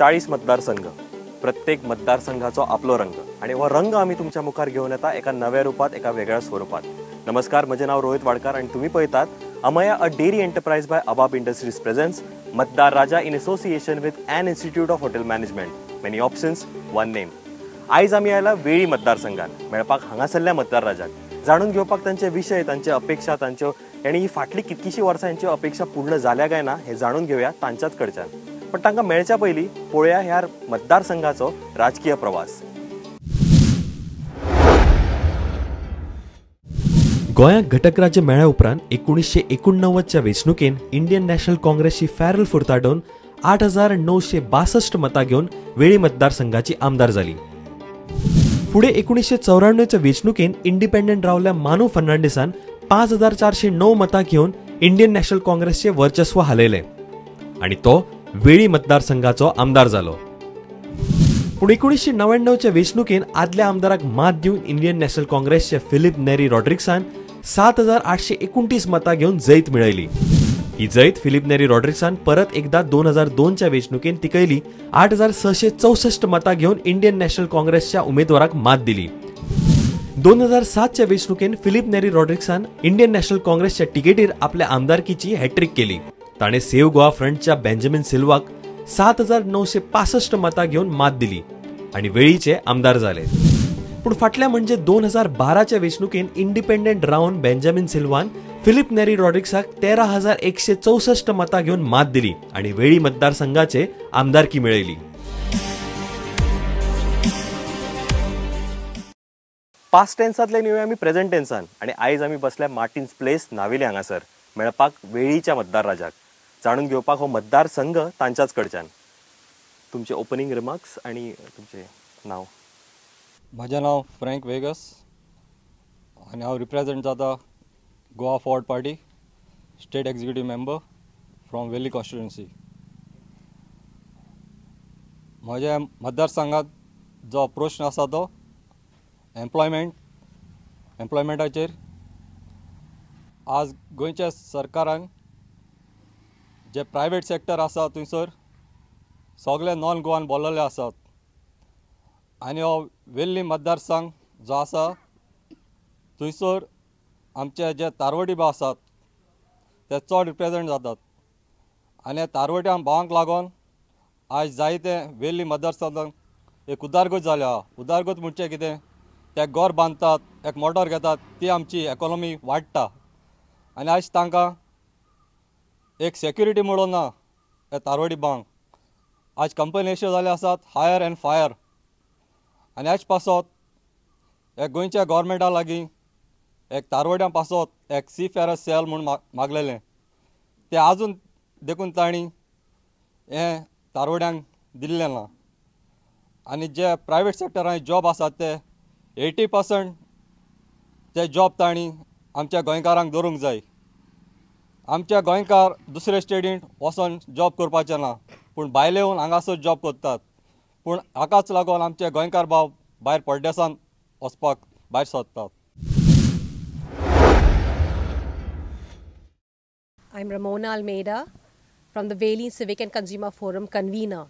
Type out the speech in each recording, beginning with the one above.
40 मतदारसंघ, प्रत्येक मतदारसंघाचो आपलो रंग आनी हो रंग आमी तुमच्या मुखार घेवन येता एका नव्या रुपात, एका वेगळ्या स्वरुपात। नमस्कार, म्हजें नांव रोहित वाडकर आनी तुमी पळयतात Amaya a dairy enterprise by Abab industries presents Matdar Raja in association with an institute of hotel management. Many options, one name. आयज आमी आयला वेळी मतदारसंघात मेळपाक हांगासरल्या मतदार राजाक, जाणून घेवपाक तांचे विशय, तांचे अपेक्षा, तांच्यो आनी ही फाटली कितकीशी वर्सां हेंच्यो अपेक्षा पूर्ण जाल्या काय ना हें जाणून घेवया तांच्याच कडच्यान। पण तांकां मेळच्या पयलीं पळोवया ह्या मतदारसंघाचो राजकीय प्रवास। गोंयाक घटक राज्य मेळ्ळ्या उपरांत 1989च्या वेंचणुकेन इंडियन नॅशनल काँग्रेसची फॅरल फुर्ताडोन 8,962 मतां घेवन वेळी मतदारसंघाची आमदार जाली। फुडें 1994च्या वेंचणुकेन इंडिपेंडंट रावल्या मानू फर्नांडीसान 5,409 मतां घेवन इंडियन नॅशनल काँग्रेसचे वर्चस्व हालयलें आनी तो वेळी मतदारसंघाचो आमदार जालो। पूण 1999च्या वेंचणुकेन आदल्या आमदाराक मात दिवन इंडियन नॅशनल काँग्रेसचे फिलीप नेरी रॉड्रिक्सान 7,829 मतां घेवन जैत मेळयली। ही जैत फिलीप नेरी रॉड्रिक्सान परत एकदा 2002च्या वेंचणुकेन तिकयली। 8,664 मतां घेवन इंडियन नॅशनल काँग्रेसच्या उमेदवाराक मात दिली। 2007च्या वेंचणुकेन फिलीप नेरी रॉड्रिक्सान इंडियन नॅशनल काँग्रेसच्या तिकेटीर आपल्या आमदारकीची हॅट्रीक केली। ताणें सेव्ह गोवा फ्रंटच्या बेंजामिन सिल्वाक 7,965 मतां घेवन मात दिली आनी वेळीचे आमदार जाले। पूण फाटल्या म्हणजे 2012च्या वेंचणुकेन इंडिपेंडंट रावन बेंजामिन सिल्वान फिलीप नेरी रॉड्रिक्साक 13,164 मतां घेवन मात दिली आनी वेळी मतदारसंघाचे आमदारकी मेळयली। पास्ट टेन्सांतल्यान येवया आमी प्रेझेंट टेन्सान आनी आयज आमी बसल्या मार्टिन्स प्लेस नावेले हांगासर मेळपाक वेळीच्या मतदार राजाक, जाणून घेवपाक हो मतदारसंघ तांच्याच कडच्यान। तुमचे ओपनिंग रिमार्क्स आनी तुमचें नांव। म्हजें नांव फ्रँक वेगस आनी हांव रिप्रेजेंट जाता Goa forward party, state executive member from Velli constituency. म्हज्या मतदारसंघात जो प्रश्न आसा तो एम्प्लॉयमेंटाचेर। आज गोंयच्या सरकारान जे प्रायवेट सेक्टर आसा थंयसर सगळे नॉन गोवान बोललेले आसात आनी हो वेल्ली मतदारसंघ जो आसा थंयसर आमचे जे तारवटी भाव आसात ते चड रिप्रेजेंट जातात आनी ह्या तारवट्या भावांक लागून आयज जायते वेल्ली मतदारसंघाक एक उदारगत जाल्या। उदारगत म्हणजे कितें, ते घर बांदतात, एक मोटर घेतात, ती आमची इकॉनॉमी वाडटा आनी आयज तांकां एक सेक्युरिटी म्हणून ना ह्या तारवटी भावांक। आज कंपनी अश्यो जाल्यो आसात हायर एंड फायर आनी ह्याच पासत ह्या गोंयच्या गोवोरमेंटा लागीं एक तारवट्यां पासत एक सी फेरस सेल म्हूण मागलेलें, तें आजून देखून तांणी हें तारवड्यांक दिल्लें ना। आनी जे प्रायवेट सेक्टरान जॉब आसात ते 80% ते जॉब तांणी आमच्या गोंयकारांक दवरूंक जाय। आमच्या गोंयकार दुसरे स्टेटींत वचोन जॉब करपाचें ना, पूण भायले येवन हांगासर जॉब करतात, पूण हाकाच लागून आमचे गोंयकार भाव भायर परदेसान वचपाक भायर सरतात। I'm Ramona Almeida from the Veli Civic and Consumer Forum convener.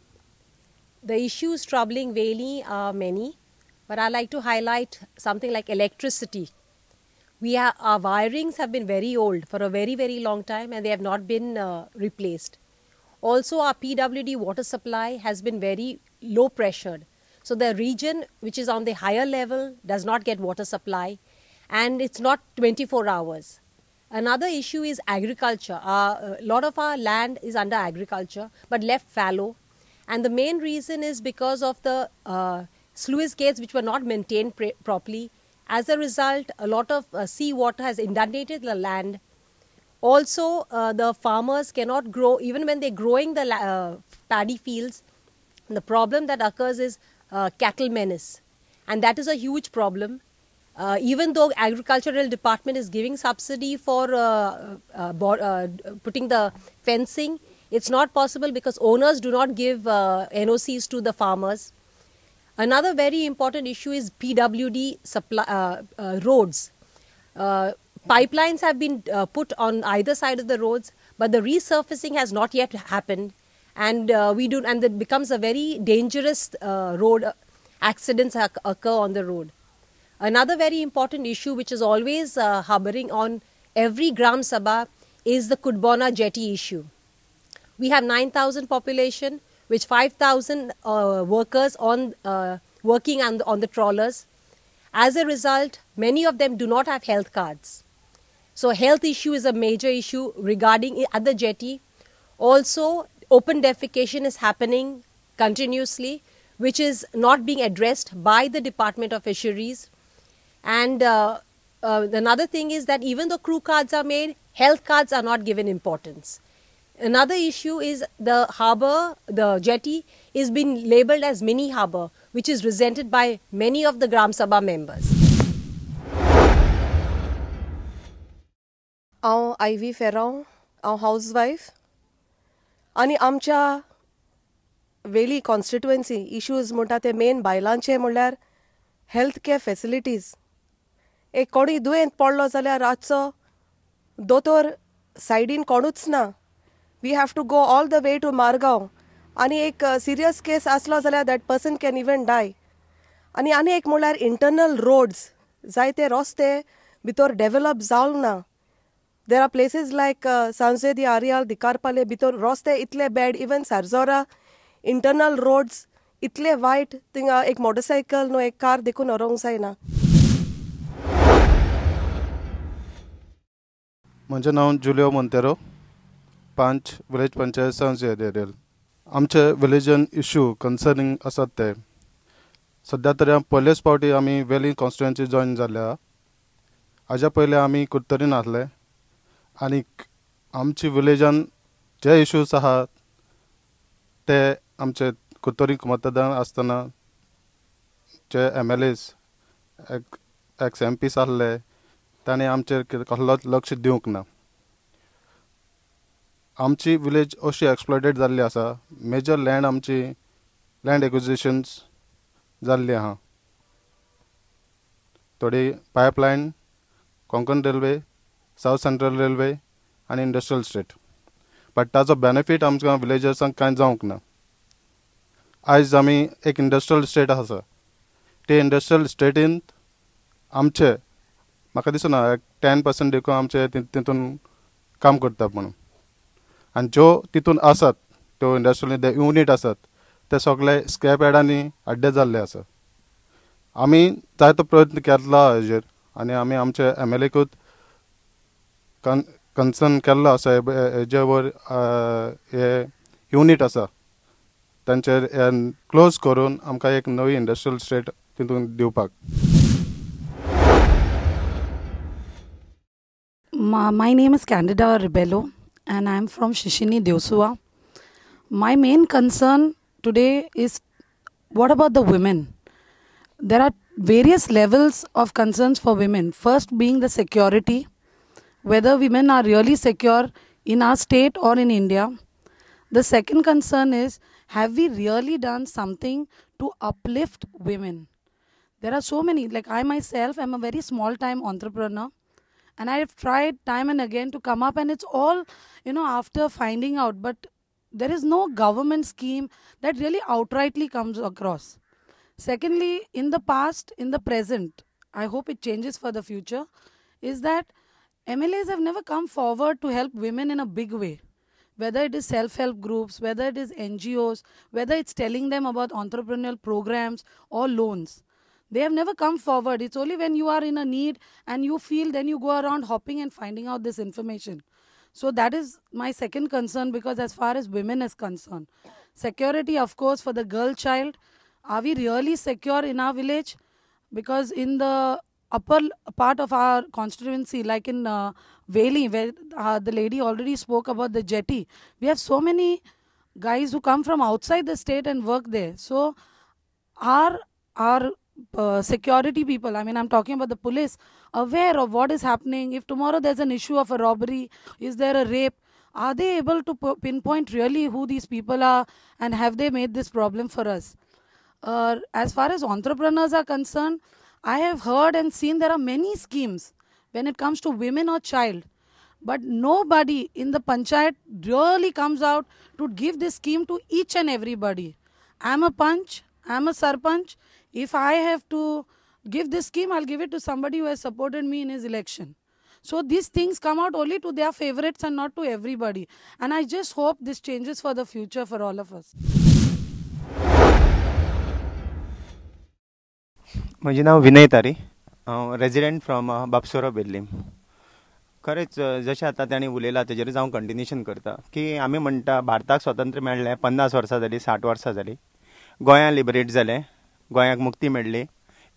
The issues troubling Veli are many, but I like to highlight something like electricity. Our wirings have been very old for a very, very long time and they have not been replaced. Also, our PWD water supply has been very low pressured. So the region which is on the higher level does not get water supply and it's not 24 hours. Another issue is agriculture. A lot of our land is under agriculture but left fallow, and the main reason is because of the sluice gates which were not maintained properly. As a result, a lot of sea water has inundated the land. Also, the farmers cannot grow, even when they're growing the paddy fields. The problem that occurs is cattle menace, and that is a huge problem. Even though agricultural department is giving subsidy for putting the fencing, it's not possible because owners do not give NOCs to the farmers. Another very important issue is PWD supply, roads. Pipelines have been put on either side of the roads, but the resurfacing has not yet happened. And and it becomes a very dangerous road accidents occur on the road. Another very important issue which is always harboring on every Gram Sabha is the Cutbona jetty issue. We have 9,000 population, which 5,000 workers on working on the trawlers. As a result, many of them do not have health cards. So health issue is a major issue regarding at the jetty. Also, open defecation is happening continuously, which is not being addressed by the Department of Fisheries. And another thing is that even though crew cards are made, health cards are not given importance. Another issue is the harbour, the jetty, is being labelled as mini harbour, which is resented by many of the Gram Sabha members. हांव आयवी फेरांव, हांव house wife आनी आमच्या वेली constituency issues म्हणटा ते main बायलांचे म्हणल्यार health care facilities. एक कोणूय दुयेंत पडलो जाल्यार रातचो दोतोर सायडीन कोणूच ना. We have to go all the way to Margao आनी एक सिरियस केस आसलो जाल्यार that person can even die. आनी आनी एक म्हणल्यार इंटरनल रोड्स, जायते रस्ते भितर डेवलप जावंक ना. There are places like San Jose de Areal, Dicarpale भितर रस्ते इतले bad, even Sarzora internal roads इतले वायट, थिंगा एक मोटरसायकल न्हू एक कार देखून व्हरूंक जायना. म्हजें नांव जुलियो मोंतेरो, पांच विलेज पंचायत सांजे दे आरियल. आमचे विलेजन इशू कन्सर्निंग आसात ते सद्या तरी पयलेच फावटी आमी वेली कॉन्स्टिट्युएन्सी जॉयन जाल्या. हाज्या पयलीं आमी कुडतरीन आसले आनी आमची विलेजान जे इशूज आहात ते आमचे कुडतरी मतदान आसतना जे M L As ex M Ps आसले तांणी आमचेर कसलोच लक्ष दिवंक ना. आमची विलेज अशी एक्सप्लॉयटेड जाल्ली आसा, मेजर लँड आमची लँड एक्विजिशन्स जाल्ली आहा. थोडी pipeline, Konkan railway, south central railway आनी इंडस्ट्रियल स्टेट, बट ताचो बेनिफीट आमकां विलेजर्सांक कांय जावंक ना. आयज आमी एक इंडस्ट्रियल स्टेट आसा, ते इंडस्ट्रियल स्टेटींत आमचे म्हाका दिसना 10% देखून आमचे तितून काम करता म्हणून. आनी ज्यो तितून आसात त्यो इंडस्ट्रियल युनीट आसात ते सगळे स्क्रॅप यार्डांनी अड्डे जाल्ले आसा. आमी जायतो प्रयत्न केला हाजेर आनी आमी आमचे एम एल एकूच कन्सर्न केल्लो आसा हेजे वर हे युनीट आसा तांचेर क्लोज करून आमकां एक नवी इंडस्ट्रियल स्टेट तितून दिवपाक. My name is Candida Rebello and I am from Shishini, Deosua. My main concern today is what about the women? There are various levels of concerns for women. First being the security, whether women are really secure in our state or in India. The second concern is, have we really done something to uplift women? There are so many, like I myself am a very small time entrepreneur. And I have tried time and again to come up, and it's all, you know, after finding out. But there is no government scheme that really outrightly comes across. Secondly, in the past, in the present, I hope it changes for the future, is that MLAs have never come forward to help women in a big way. Whether it is self-help groups, whether it is NGOs, whether it's telling them about entrepreneurial programs or loans. They have never come forward. It's only when you are in a need and you feel, then you go around hopping and finding out this information. So that is my second concern, because as far as women is concerned, security, of course, for the girl child. Are we really secure in our village? Because in the upper part of our constituency, like in Veli, where the lady already spoke about the jetty, we have so many guys who come from outside the state and work there. So our security people, I mean, I'm talking about the police, aware of what is happening? If tomorrow there's an issue of a robbery, is there a rape? Are they able to pinpoint really who these people are, and have they made this problem for us? As far as entrepreneurs are concerned, I have heard and seen there are many schemes when it comes to women or child. But nobody in the panchayat really comes out to give this scheme to each and everybody. I am a panch, I am a sarpanch. If I have to give this scheme, I'll give it to somebody who has supported me in his election. So these things come out only to their favorites and not to everybody. And I just hope this changes for the future for all of us. म्हजें नांव विनय तारी, हांव resident from बापसोरो बेल्लीम. खरेंच जशें आतां तांणी उलयलां तेजेरूच हांव continuation करता की आमी म्हणटा भारताक स्वातंत्र्य मेळ्ळें 50 वर्सां जालीं, 60 वर्सां जालीं, गोंया लिबरेट जालें, गोंयाक मुक्ती मेळ्ळी,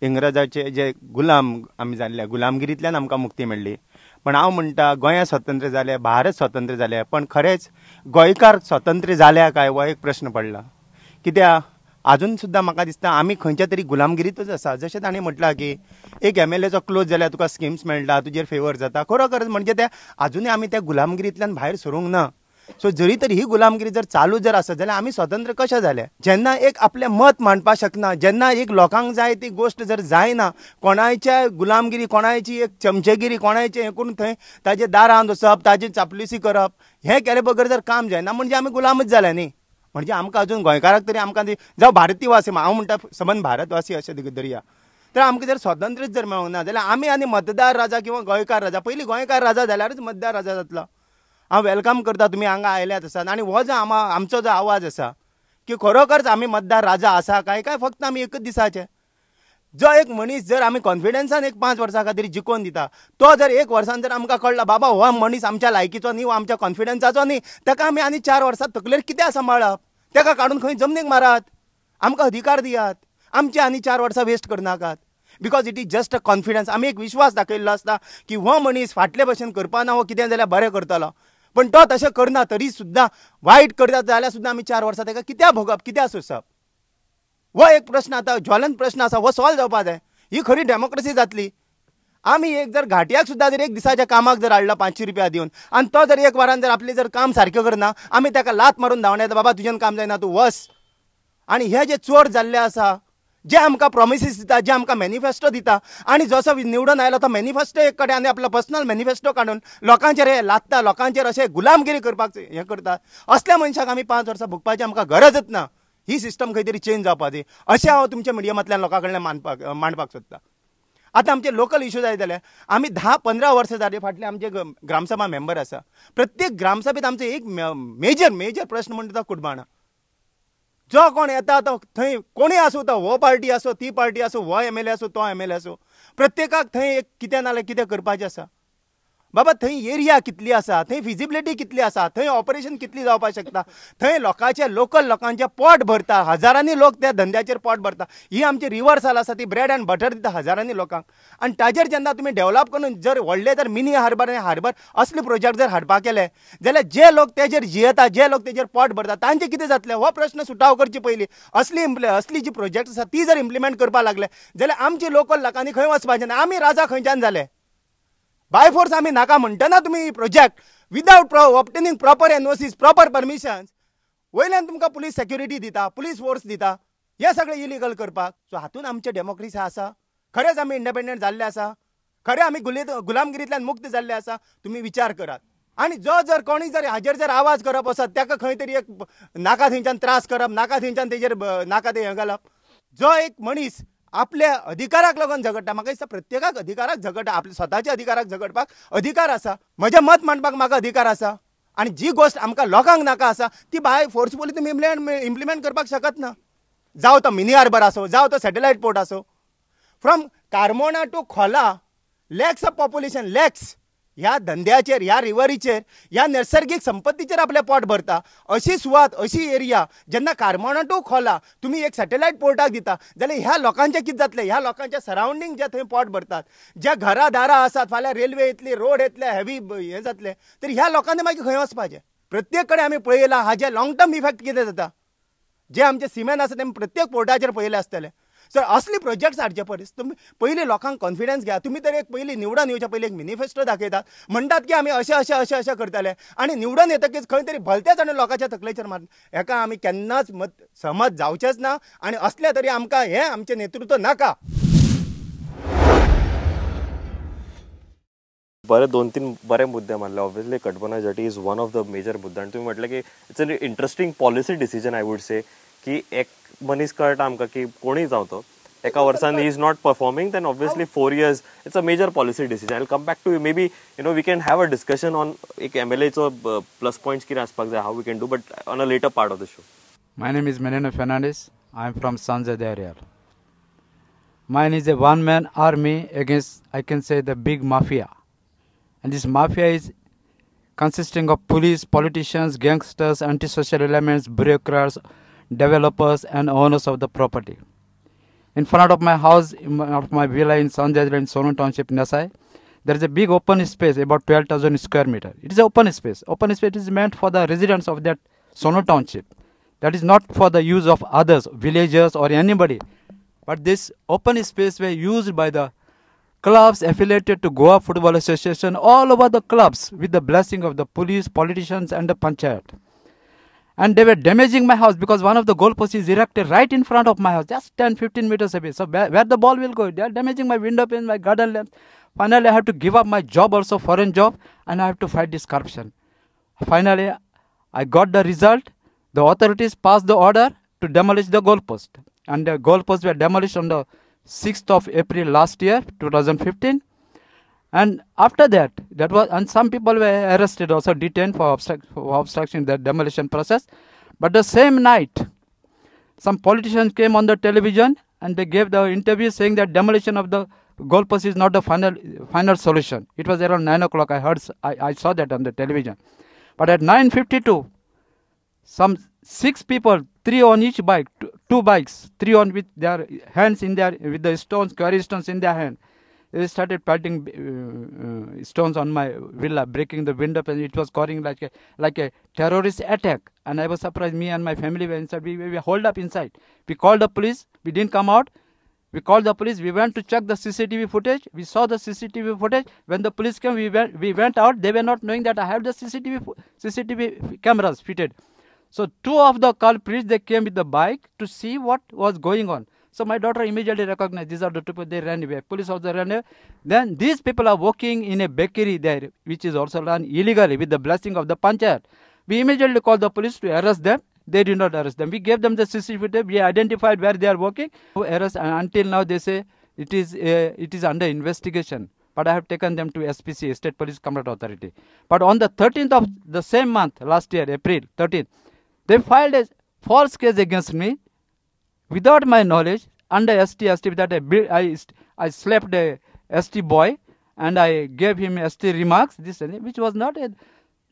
इंग्रजाचे जे गुलाम आमी जाल्ले गुलामगिरींतल्यान आमकां मुक्ती मेळ्ळी. पण हांव म्हणटा गोंया स्वतंत्र जालें, भारत स्वतंत्र जालें, पण खरेंच गोंयकार स्वतंत्र जाल्या काय हो एक प्रश्न पडला. कित्याक आजून सुद्दां म्हाका दिसता आमी खंयच्या तरी गुलामगिरींतूच आसा. जशें ताणें म्हटलां की एक एमएलएचो क्लोज जाल्यार तुका स्किम्स मेळटा, तुजेर फेवर जाता, खरोखर म्हणजे ते आजुनूय आमी त्या गुलामगिरींतल्यान भायर सरूंक ना. सो जरी तर ही गुलामगिरी जर चालू जर आसत जाल्यार आमी स्वतंत्र कशें जाले? जेन्ना एक आपलें मत मांडपाक शकना, जेन्ना एक लोकांक जाय ती गोश्ट जर जायना, कोणायच्या गुलामगिरी, कोणायची एक चमचेगिरी, कोणायचें हें करून थंय ताजे दारांत वचप, ताजी चापलुसी करप, हें केले बगर जर काम जायना म्हणजे आमी गुलामच जाले न्ही. म्हणजे आमकां अजून गोंयकाराक तरी आमकां जावं भारतीयवासी, हांव म्हणटा सबंद भारतवासी अशें धरया, तर आमकां जर स्वातंत्र्यच जर मेळूंक ना जाल्यार आमी आनी मतदार राजा किंवा गोंयकार राजा, पयलीं गोंयकार राजा जाल्यारच मतदार राजा जातलो. हांव welcome करता तुमी हांगा आयल्यात आसात आनी हो जो आमचो जो आवाज आसा की खरोखरच आमी मतदार राजा आसा काय काय फक्त आमी एकच दिसाचे. जो एक मनीस जर आमी कॉन्फिडन्सान एक 5 वर्सां खातीर जिखोवन दिता, तो जर एक वर्सान जर आमकां कळ्ळा बाबा हो मनीस आमच्या लायकीचो न्ही, हो आमच्या कॉन्फिडन्साचो न्ही, ताका आमी आनी 4 वर्सां तकलेर कित्याक सांबाळप? ताका काडून खंय जमनीक मारात, आमकां अधिकार दियात, आमचे आनी 4 वर्सां वेस्ट करनाकात. Because it is just a confidence. आमी एक विश्वास दाखयल्लो आसता की हो मनीस फाटले भशेन करपाना, हो कितें जाल्यार बरें करतलो, पण तो तशें करना तरी सुद्दां वायट करता जाल्यार सुद्दां आमी 4 वर्सां ताका कित्याक भोगप, कित्याक सोंसप? हो एक प्रश्न आतां ज्वलंत प्रश्न आसा, हो सॉल्व जावपा जाय. ही खरी डेमोक्रेसी जातली. आमी एक जर घाटयाक सुद्दां जर एक दिसाच्या कामाक जर हाडलो 500 रुपया दिवन आनी तो जर एक वरान जर आपलें जर काम सारकें करना, आमी ताका लात मारून धांवडायता, बाबा तुज्यान काम जायना, तूं वस. आनी हे जे चोर जाल्ले आसा, जे आमकां प्रोमिसीस दिता, जे आमकां मॅनिफेस्टो दिता, आनी जसो निवडून आयलो तो मॅनिफेस्टो एक कडेन आनी आपलो पर्सनल मॅनिफेस्टो काडून लोकांचेर हे लादता, लोकांचेर अशें गुलामगिरी करपाक हें करता, असल्या मनशाक आमी 5 वर्सां भोगपाची आमकां गरजच ना. ही सिस्टम खंय तरी चेंज जावपा जाय अशें हांव तुमच्या मिडियमांतल्यान लोकां कडल्यान मांडपाक सोदता. आतां आमचे लोकल इशू जाय जाल्यार आमी 10-15 वर्सां जाली फाटले आमचे ग्रामसभा मेंबर आसा, प्रत्येक ग्रामसभेंत आमचो एक मेजर मेजर प्रश्न म्हणटा तो कुटबाणा. जो कोण येता तो थंय कोणूय आसूं, तो हो पार्टी आसूं, ती पार्टी आसूं, हो एमएलए आसूं, तो एमएलए आसूं, प्रत्येकाक थंय एक कितें ना जाल्यार कितें करपाचें आसा. बाबा थंय एरिया कितली आसा, थंय फिजिबिलिटी कितली आसा, थंय ऑपरेशन कितली जावपाक शकता, थंय लोकांचे लोकल लोकांचे पोट भरता, हजारांनी लोक त्या धंद्याचेर पोट भरता. ही आमची रिवर्सल आसा ती ब्रेड अँड बटर दिता हजारांनी लोकांक. आनी ताजेर जेन्ना तुमी डेवलप करून जर व्हडले जर मिनी हार्बर आनी हार्बर असले प्रोजेक्ट जर हाडपाक केले जाल्यार जे लोक तेजेर जियेता, जे लोक तेजेर पोट भरता तांचे कितें जातलें? हो प्रश्न सुटाव करचे पयलीं असली असली जी प्रोजेक्ट आसा ती जर इम्प्लिमेंट करपाक लागले जाल्यार आमचे लोकल लोकांनी खंय वचपाचें ना? आमी राजा खंयच्यान जाले? बाय फोर्स आमी नाका म्हणटना तुमी project without obtaining proper NOCs, proper permissions, वयल्यान तुमकां पुलीस सेक्युरिटी दिता, पुलीस फोर्स दिता, हे सगळें इलिगल करपाक. सो हातून आमचें डेमोक्रेसी आसा? खरेंच आमी इंडिपेंडंट जाल्ले आसा? खरें आमी गुलामगिरींतल्यान मुक्त जाल्ले आसा? तुमी विचार करात. आनी जो जर कोणी जर हाजेर जर आवाज करप वचत ताका खंय तरी एक नाका थंयच्यान त्रास करप, नाका थंयच्यान तेजेर नाका तें हें घालप. जो एक मनीस आपल्या अधिकाराक लागून झगडटा, म्हाका दिसता प्रत्येकाक अधिकाराक झगडटा, आपल्या स्वताच्या अधिकाराक झगडपाक अधिकार आसा, म्हजें मत मांडपाक म्हाका अधिकार आसा. आनी जी गोश्ट आमकां लोकांक नाका आसा ती बाय फोर्सफुली तुमी इम्प्लिमेंट करपाक शकत ना. जावं तो मिनी हार्बर आसूं, जावं तो सॅटेलायट पोर्ट आसूं, from Carmona to Khola lakhs of population, lakhs ह्या धंद्याचेर, ह्या रिवरीचेर, ह्या नैसर्गीक संपत्तीचेर आपलें पोट भरता. अशी सुवात, अशी एरिया जेन्ना कारमोणा टू खोला तुमी एक सॅटेलायट पोर्टाक दिता जाल्यार ह्या लोकांचें कितें जातलें? ह्या लोकांच्या सरावंडींग जे थंय पोट भरतात, ज्या घरां दारां आसात, फाल्यां रेल्वे येतली, रोड येतले, हेवी हें जातलें, तर ह्या लोकांनी मागीर खंय वचपाचें? प्रत्येक कडेन आमी पळयलां हाजे लाँग टर्म इफेक्ट कितें जाता. जे आमचे सिमेन आसा ते प्रत्येक पोर्टाचेर पळयले आसतले. सर असली प्रोजेक्ट्स हाडचे परस तुमी पयलीं लोकांक कॉन्फिडन्स घेया. तुमी तर एक पयलीं निवडून येवच्या पयलीं एक मॅनिफेस्टो दाखयतात, म्हणटात की आमी अशें अशें अशें अशें करतले, आनी निवडून येतकीच खंय तरी भलतेच आनी लोकांच्या तकलेचेर मार. हेका आमी केन्नाच सहमत जावचेच ना आनी असले तरी आमकां हें आमचें नेतृत्व नाका. बरे दोन तीन बरे मुद्दे मारले. Obviously Cutbona jetty is one of the major मुद्दे आनी तुमी म्हटलें की it's an interesting policy decision. I would say की एक मनीस कळटा आमकां की कोणूय जावं तो एका वर्सान he is not performing, then obviously 4 years, it's a major policy decision. I come back to you. Maybe we can have a discussion on एक एम एल एचो प्लस पॉयंट्स कितें आसपाक जाय, how we can do, but on a later part of the show. My name is Menino Fernandez. I am from Sanjay Darial. Mine is a one man army against, I can say, the big mafia. And this mafia is consisting of police, politicians, gangsters, antisocial elements, bureaucrats, developers, and owners of the property. In front of my house, in front of my villa in Sanjay in Sonam Township, Nasai, there is a big open space, about 12,000 square meter. It is an open space. Open space is meant for the residents of that Sonam Township. That is not for the use of others, villagers or anybody. But this open space were used by the clubs affiliated to Goa Football Association, all over the clubs, with the blessing of the police, politicians and the panchayat. And they were damaging my house because one of the goalposts is erected right in front of my house, just 10-15 meters away. So where the ball will go? They are damaging my window pane, my garden lamps. Finally, I have to give up my job also, foreign job, and I have to fight this corruption. Finally, I got the result. The authorities passed the order to demolish the goalpost. And the goalposts were demolished on the 6th of April last year, 2015. And after that, and some people were arrested, also detained for obstruction the demolition process. But the same night, some politicians came on the television and they gave the interview saying that demolition of the goalpost is not the final solution. It was around 9 o'clock. I saw that on the television. But at 9:52, some 6 people, 3 on each bike, 2 bikes, 3 on with their hands in their, with the stones, quarry stones in their hand. They started pelting stones on my villa, breaking the window, and it was causing like a terrorist attack. And I was surprised. Me and my family were inside. We were holed up inside. We called the police. We didn't come out. We called the police. We went to check the CCTV footage. We saw the CCTV footage. When the police came, we went out. They were not knowing that I have the CCTV cameras fitted. So 2 of the culprits, they came with the bike to see what was going on. So my daughter immediately recognized these are the 2 people. They ran away. Police also ran away. Then these people are working in a bakery there, which is also run illegally with the blessing of the panchayat. We immediately called the police to arrest them. They did not arrest them. We gave them the CCTV footage. We identified where they are working. Arrest, and until now they say it is under investigation. But I have taken them to SPC, State Police Complaint Authority. But on the 13th of the same month, last year, April 13th, they filed a false case against me without my knowledge under ST, that I slapped a ST boy and I gave him ST remarks, this and that, which was not a...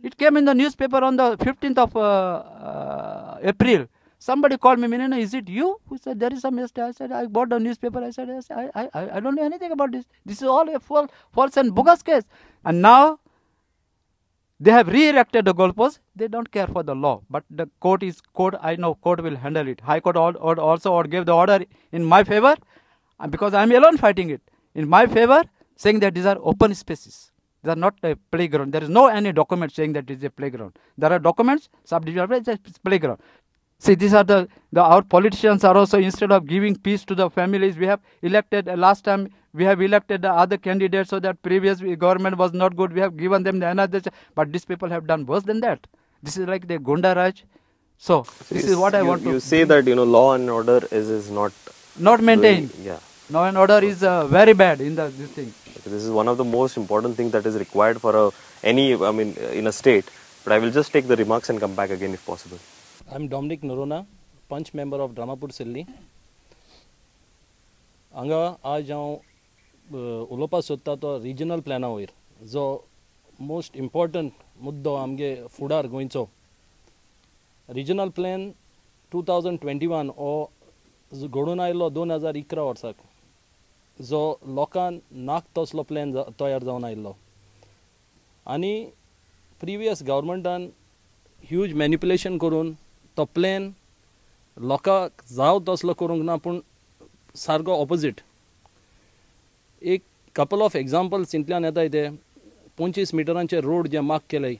It came in the newspaper on the 15th of April. Somebody called me, Menino, is it you who said there is some ST? I said, I bought the newspaper. I said, yes, I don't know anything about this. This is all a false and bogus case. And now they have re-erected the goalpost. They don't care for the law. But the court is court. I know court will handle it. High Court also gave the order in my favor, because I am alone fighting it. In my favor, saying that these are open spaces. They are not a playground. There is no any document saying that it is a playground. There are documents, subdivision, it's a playground. See, these are our politicians are also, instead of giving peace to the families, we have elected, last time we have elected the other candidates so that previous government was not good. We have given them the another, but these people have done worse than that. This is like the Gunda Raj. So, this is what I want to... You say that, law and order is not... Not maintained. Doing, yeah. Law and order is very bad in this thing. This is one of the most important things that is required for in a state. But I will just take the remarks and come back again if possible. I am Dominic Norona, Panch member of Dramapur Silli. हांगा आज हांव उलोवपाक सोदता तो regional प्लॅना वयर, जो most important मुद्दो आमगे फुडार गोंयचो. रिजनल प्लॅन 2021 हो घडून आयलो 2011 वर्साक, जो लोकांक नाक तसलो प्लॅन तयार जावन आयिल्लो. आनी प्रिवियस गव्हर्मेंटान ह्यूज मॅनिपुलेशन करून तो प्लॅन लोकांक जाव तसलो करूंक ना, पूण सारको ऑपोजीट. एक कपल ऑफ एग्जाम्पल्स इंतल्यान येताय ते 25 मिटरांचे रोड जे मार्क केले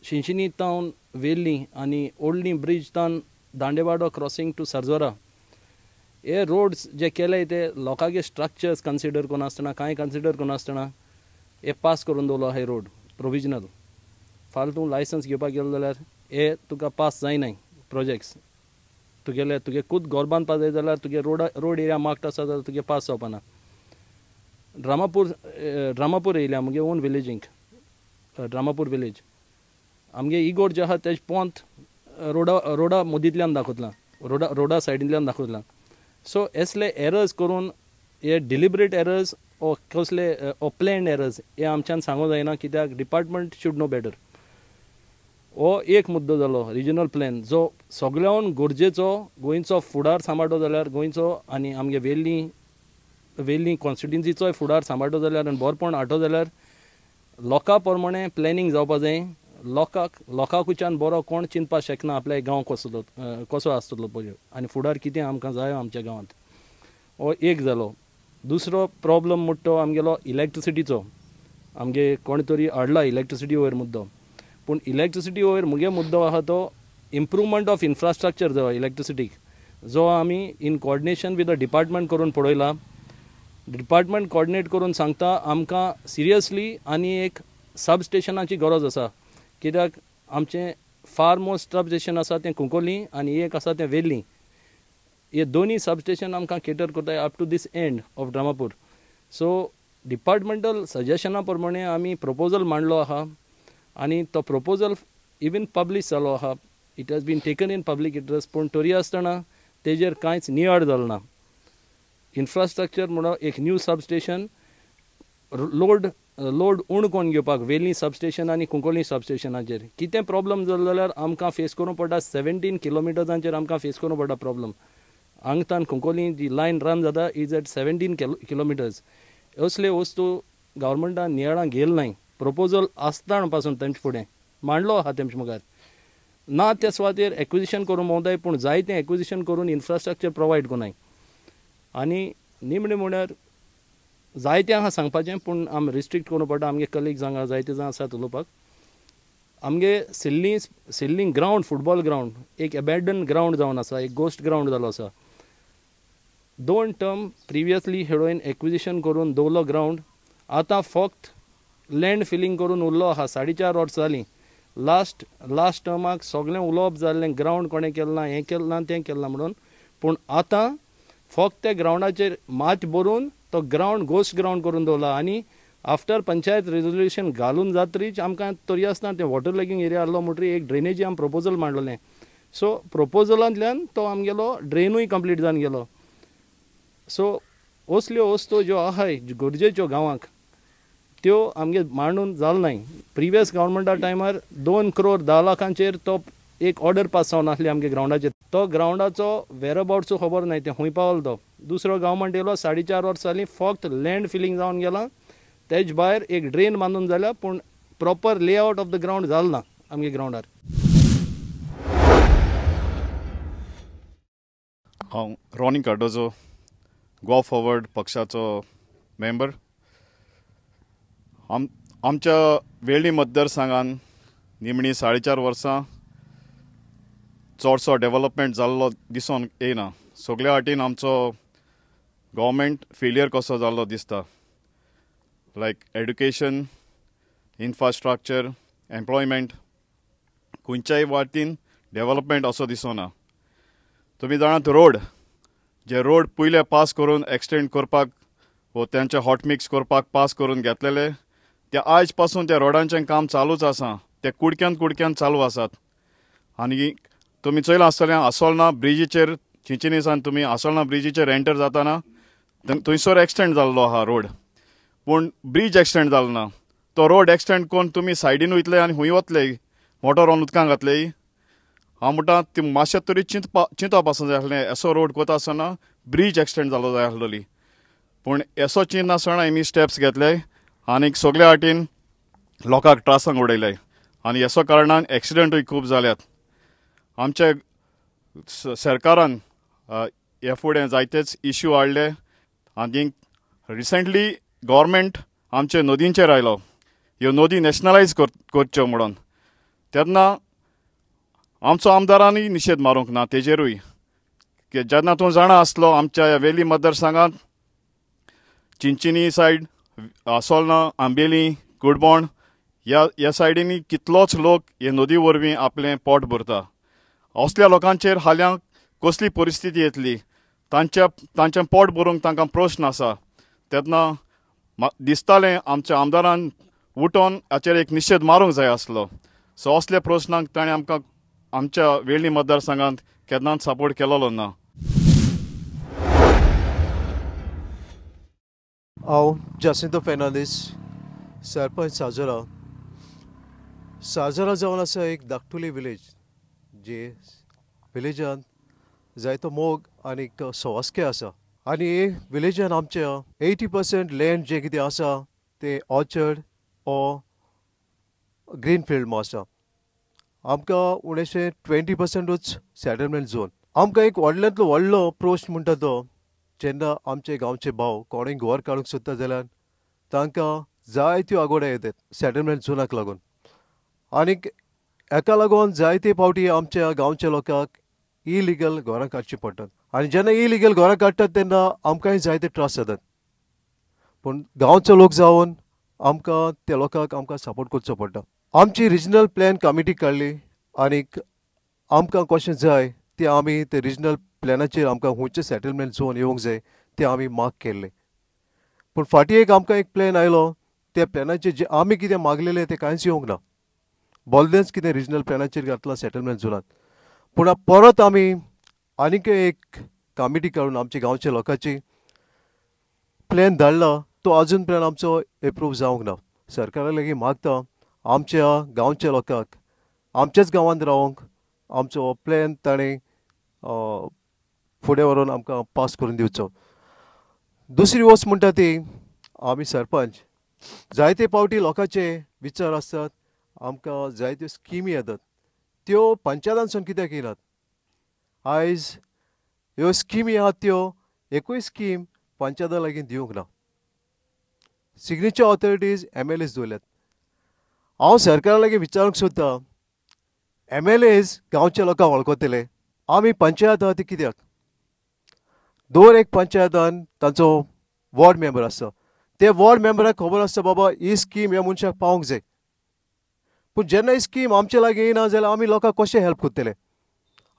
शिनशिनी तावन वेल्ली आनी ओल्डली ब्रिज तावन दांडेवाडो क्रॉसिंग टू सरजोरा, हे रोड्स जे केले ते लोकांचे स्ट्रक्चर्स कन्सिडर करनासतना, कांय कन्सिडर करनासतना हे पास करून दवरलो आहा रोड प्रोविजनल. फाल्यां तूं लायसन्स घेवपाक गेलो जाल्यार हे तुका पास जायनाय प्रोजेक्ट्स तुगेले, तुगे खूद घर बांदपा जाय जाल्यार तुगे रोड एरिया मार्क्ड आसा जाल्यार तुगे पास जावपाना. ड्रामापूर येयल्या मुगे ओन विलेजींक, ड्रामापूर विलेज आमगे इगोर्ज जे आहा तेज पोंत रोडा मदींतल्यान दाखयतलां, रोडा सायडींतल्यान दाखयतलां. सो असले एरर्स करून हे डिलिबरेट एरर्स ओ कसले ओ प्लॅन्ड एरर्स हे आमच्यान सांगूं जायना, कित्याक डिपार्टमेंट should know better. हो एक मुद्दो जालो रिजनल प्लॅन जो सगळ्यान गरजेचो, गोंयचो फुडार सांबाळटो जाल्यार गोंयचो आनी आमगे वेल्ली कॉन्स्टिट्युन्सीचोय फुडार सांबाळटो जाल्यार आनी बरपण हाडटो जाल्यार लोकां प्रमाणे प्लॅनिंग जावपा जाय. लोकांकुच्यान बरो कोण चिंतपाक शकना आपल्या गांव कसो आसतलो पळय आनी फुडार कितें आमकां जायो आमच्या गांवांत. हो एक जालो. दुसरो प्रॉब्लम म्हणटा तो आमगेलो इलेक्ट्रिसिटीचो. आमगे कोण तरी हाडला इलेक्ट्रिसिटी वयर मुद्दो, पूण इलेक्ट्रिसिटी वयर मुगे मुद्दो आहा तो इम्प्रूवमेंट ऑफ इन्फ्रास्ट्रक्चर जो इलेक्ट्रिसिटीक जो आमी in coordination with the department करून पळयला. डिपार्टमेंट कोऑर्डिनेट करून सांगता आमकां सिरियसली आनी एक सब स्टेशनाची गरज आसा, कित्याक आमचें फार मोस्ट सब स्टेशन आसा तें कुंकोली आनी एक आसा तें वेल्ली. हे दोनूय सब स्टेशन आमकां केटर करताय up to this end of Dramapur. So departmental सजेशना प्रमाणे आमी प्रपोजल मांडलो आहा आनी तो प्रपोजल इवन पब्लिश जालो आहा. It has been taken in public interest, पूण तरी आसतना तेजेर कांयच नियाळ जालो ना. इन्फ्रास्ट्रक्चर म्हणून एक न्यू सब स्टेशन लोड उण कोण घेवपाक वेली सब स्टेशन आनी कुंकोली सब स्टेशनाचेर कितें प्रॉब्लम जालो जाल्यार आमकां फेस करूंक पडटा. 17 किलोमिटर्सांचेर आमकां फेस करूंक पडटा प्रॉब्लम. आंगतान कुंकोली जी लायन रन जाता is at 17 kilometres. असले वस्तू गव्हर्मेंटान नियाळां घेयल नाय. प्रपोजल आसता पासून तेमचे फुडें मांडलो आहा तेमचे मुखार ना त्या सुवातेर एक्विजिशन करूंक भोंवताय, पूण जाय तें एक्विजिशन करून इन्फ्रास्ट्रक्चर प्रोवायड करूं. आनी निमणें म्हळ्यार जायतें आहा सांगपाचें, पूण आमी रिस्ट्रिक्ट करूंक पडटा. आमगे कलिग्स हांगा जायते जाण आसात उलोवपाक. आमगे सिल्ली ग्रावंड, फुटबॉल ग्रावंड एक एबेंडन ग्रावंड जावन आसा, एक गोस्ट ग्रावंड जालो आसा. 2 टर्म प्रिवियसली हेडोइन एक्विजिशन करून दवरलो ग्रावंड, आतां फक्त लँड फिलींग करून उरलो आहा. 4.5 वर्सां जालीं. लास्ट टर्माक सगळें उलोवप जाल्लें, ग्रावंड कोणें केलें ना, हें केलें ना, तें केलें ना म्हणून, पूण आतां फक्त त्या ग्रावंडाचेर मात भरून तो ग्रावंड गोस्ट ग्रावंड करून दवरला. आनी आफ्टर पंचायत रेजोल्युशन घालून जातरीच आमकां तरी आसतना तें वॉटर लॅगिंग एरिया आहलो म्हणटरी एक ड्रेनेजी आमी प्रपोजल मांडलेलें. सो प्रपोजलांतल्यान तो आमगेलो ड्रेनूय कंप्लीट जावन गेलो. सो असल्यो वस्तू ज्यो आहाय गरजेच्यो गांवांक त्यो आमगे मांडून जाल नाय. प्रिवियस गव्हर्मेंटा टायमार 2 करोड 10 लाखांचेर तो एक ऑर्डर पास जावन आसली आमगे ग्रावंडाचेर. तो ग्रावंडाचो वेरअबाउट्सो खबर नाय, तें खूंय पावलो तो. दुसरो गव्हर्मेंट येयलो, 4.5 वर्सां जालीं, फक्त लँड फिलींग जावन गेलां. तेज भायर एक ड्रेन बांदून जाल्या, पूण proper layout of the ground जाल ना आमगे ग्रावंडार. हांव रॉनी कार्डोजो, गोवा फॉरवर्ड पक्षाचो मेंबर. आमच्या वेळ्ळी मतदारसंघान निमणी 4.5 वर्सां चडसो डेवलपमेंट जाल्लो दिसून येना. सगल्या वाटेन आमचो गव्हर्मेंट फेलियर कसो जाल्लो दिसता, लायक एड्युकेशन, इन्फ्रास्ट्रक्चर, एम्प्लॉयमेंट, खंयच्याय वाटेन डेवलपमेंट असो दिसना. तुमी जाणात रोड, जे रोड पयले पास करून एक्सटेंड करपाक वो तांचे हॉट मिक्स करपाक पास करून घेतलेले, ते आयज पासून त्या रोडांचें काम चालूच आसा, ते कुडक्यान कुडक्यान चालू आसात. आनी तुमी चोयलां आसतलें आसोलना ब्रिजीचेर, चिंचिनीसान तुमी आसोलना ब्रिजीचेर एंटर जाताना थंयसर एक्सटेंड जाल्लो आहा रोड, पूण ब्रीज एक्सटेंड जालो ना. तो रोड एक्सटेंड करून तुमी सायडीन वयतले आनी खूंय वतले, मोटोरान उदकां घातले. हांव म्हणटा ती मातशें तरी चिंतप आसूं जाय आसलें, असो रोड कोता आसतना ब्रीज एक्सटेंड जालो जाय आसलोली, पूण असो चिंतनासतना आमी स्टेप्स घेतले आनी सगल्या वाटेन लोकांक त्रासांक उडयले आनी असो कारणान एक्सिडंटूय खूब जाल्यात. आमच्या सरकारान हे फुडें जायतेच इश्यू हाडले आनी रिसेंटली गव्हर्मेंट आमचे नदींचेर आयलो, ह्यो नदी नॅशनलायज करच्यो म्हणून. तेन्ना आमचो आमदारांनी निशेध मारूंक ना तेजेरूय, की जेन्ना तूं जाणा आसलो आमच्या ह्या वेली मतदारसंघांत चिंचिनी सायड, आसोलना, आंबेली, कुडबोण ह्या सायडींनी कितलोच लोक हे नदी वरवीं आपलें पोट भरता. असल्या लोकांचेर हाल्यां कसली परिस्थिती येतली, तांचें पोट भरूंक तांकां प्रश्न आसा. तेन्ना दिसतालें आमच्या आमदारान उठोन हाचेर एक निशेध मारूंक जाय आसलो. सो असल्या प्रश्नांक ताणें आमकां आमच्या वेळ्ळी मतदारसंघांत केन्नाच सपोर्ट केलोलो ना. हांव जासिंतो फेर्नांदीस, सरपंच साजोरा. साजोरा जावन आसा एक धाकटुली विलेज, जे विलेजान जायतो मोग आनीक सवास्के आसा आनी हे विलेजान आमच्या 80% लँड जें कितें आसा तें ऑर्चर्ड ओ ग्रीन फिल्ड आसा. आमकां उणेशें 20%ूच सेटलमेंट झोन. आमकां एक व्हडल्यांतलो व्हडलो प्रश्न म्हणटा तो जेन्ना आमचे गांवचे भाव कोणूय घर काडूंक सोदता जाल्यार तांकां जायत्यो आगोड्या येतात सेटलमेंट झोनाक लागून आनीक हेका लागून जायते फावटी आमच्या गांवच्या लोकांक इलिगल घरां काडचीं पडटात आनी जेन्ना इलिगल घरां काडटात तेन्ना आमकांय जायते त्रास जातात. पूण गांवचो लोक जावन आमकां त्या लोकांक आमकां सपोर्ट करचो पडटा. आमची रिजनल प्लॅन कमिटी काडली आनीक आमकां कशें जाय तें आमी ते रिजनल प्लॅनाचेर आमकां खंयचें सेटलमेंट झोन येवंक जाय तें आमी मार्क केल्लें. पूण फाटीं एक आमकां एक प्लॅन आयलो, त्या प्लॅनाचेर जें आमी कितें मागलेलें तें कांयच येवंक ना. बोल्देंच कितें रिजनल प्लॅनाचेर घातलां सेटलमेंट झोनांत. पूण परत आमी आनीक एक कमिटी काडून आमच्या गांवच्या लोकांची प्लॅन धाडला, तो अजून पर्यंत आमचो एप्रूव जावंक ना. सरकारा लागीं मागता आमच्या गांवच्या लोकांक आमच्याच गांवांत रावंक आमचो प्लॅन ताणें फुडें व्हरून आमकां पास करून दिवचो. दुसरी वस्त म्हणटा ती आमी सरपंच जायते फावटी लोकांचे विचार आसतात, आमकां जायत्यो स्किमी येतात, त्यो पंचायतांसून कित्याक येनात. आयज ह्यो स्किमी आहात त्यो एकूय स्कीम पंचायता लागीं दिवंक ना. सिग्नेचर ऑथॉरिटीज MLAs दवरल्यात. हांव सरकारा लागीं विचारूंक सोदता, MLAs गांवच्या लोकांक वळखतले, आमी पंचायत आहा ती कित्याक? दर एक पंचायतान तांचो वॉर्ड मेंबर आसता, ते वॉर्ड मेंबराक खबर आसता बाबा ही स्कीम ह्या मनशाक पावंक जाय. पूण जेन्ना ही स्कीम आमचे लागीं येना जाल्यार आमी लोकांक कशें हेल्प करतले?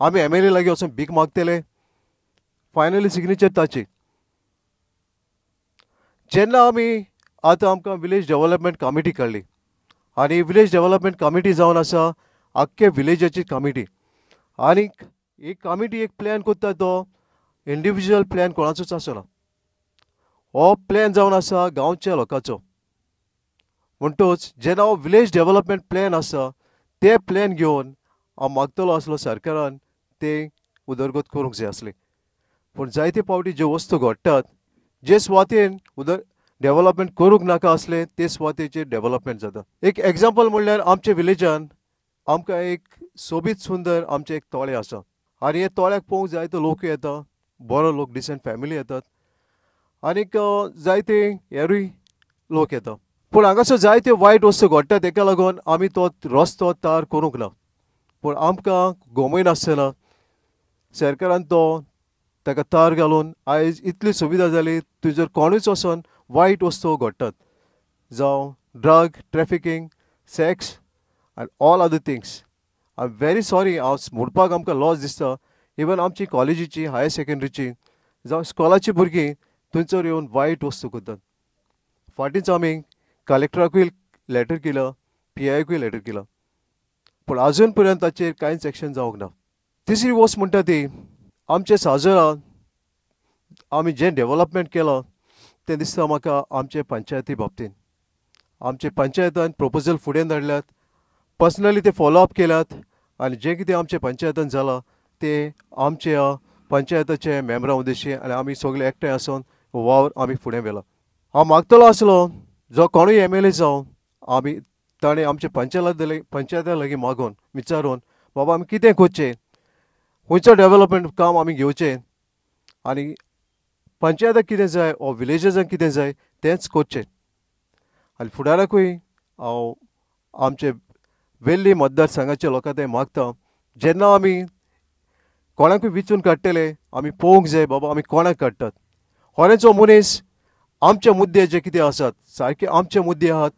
आमी MLA लागीं वचून भीक मागतले? फायनली सिग्नेचर ताची. जेन्ना आमी आतां आमकां विलेज डेवलपमेंट कमिटी काडली आनी विलेज डेवलपमेंट कमिटी जावन आसा आख्खे विलेजाची कमिटी आनीक एक कमिटी एक प्लॅन करता, तो इंडिविज्युअल प्लॅन कोणाचोच आसना. हो प्लॅन जावन आसा गांवच्या लोकांचो. म्हणटोच जेन्ना हो विलेज डेवलपमेंट प्लॅन आसा ते प्लॅन घेवन हांव मागतलो आसलो सरकारान ते उदरगत करूंक जाय आसली. पूण जायते फावटी ज्यो वस्तू घडटात जे सुवातेन डेवलपमेंट करूंक नाका आसलें ते सुवातेचेर डेवलपमेंट जाता. एक एग्जाम्पल म्हणल्यार आमच्या विलेजान आमकां एक सोबीत सुंदर आमचें एक तळें आसा आनी हे तळ्याक पळोवंक जायतो लोक येता, बरो लोक, डिसंट फॅमिली येतात आनीक जायते हेरूय लोक येता. पूण हांगासर जायत्यो वायट वस्तू घडटा, तेका लागून आमी तो रस्तो तार करूंक ना. पूण आमकां गमयनासतना सरकारान तो ताका तार घालून आयज इतली सुविधा जाली थंयसर कोणूच वचोन वायट वस्तू घडटात, जावं drug trafficking, sex and all other things. I am very sorry, हांव म्हणपाक आमकां लॉस दिसता. इवन आमची कॉलेजीची, हायर सेकेंडरीची जावं स्कॉलाची भुरगीं थंयसर येवन वायट वस्तू करतात. फाटींच आमी कलेक्टराकूय लेटर केला, PIकूय लेटर केला, पूण अजून पर्यंत ताचेर कांयच एक्शन जावंक ना. तिसरी वस्त म्हणटा ती आमचे साजोरा आमी जें डेवलपमेंट केलां तें दिसता म्हाका आमचे पंचायती बाबतीन. आमचे पंचायतान प्रपोजल फुडें धाडल्यात, पर्सनली ते फॉलोअप केल्यात आनी जें कितें आमच्या पंचायतान जालां तें आमच्या पंचायताचे मेंबरां उद्देशी आनी आमी सगळे एकठांय आसून वावर आमी फुडें व्हेला. हांव मागतलो आसलो जो कोणूय MLA जावं आमी ताणें आमचे पंचायता लागीं मागून विचारून बाबा आमी कितें करचें, खंयचो डेवलपमेंट काम आमी घेवचें आनी पंचायताक कितें जाय ओ विलेजर्सांक कितें जाय तेंच करचें. आनी फुडाराकूय हांव आमचे वेल्ली मतदारसंघाच्या लोकां तें मागता, जेन्ना आमी कोणाकूय विचून काडटले आमी पळोवंक जाय बाबा आमी कोणाक काडटात. होरेंचो मनीस आमचे मुद्दे जे कितें आसात सारके आमचे मुद्दे आहात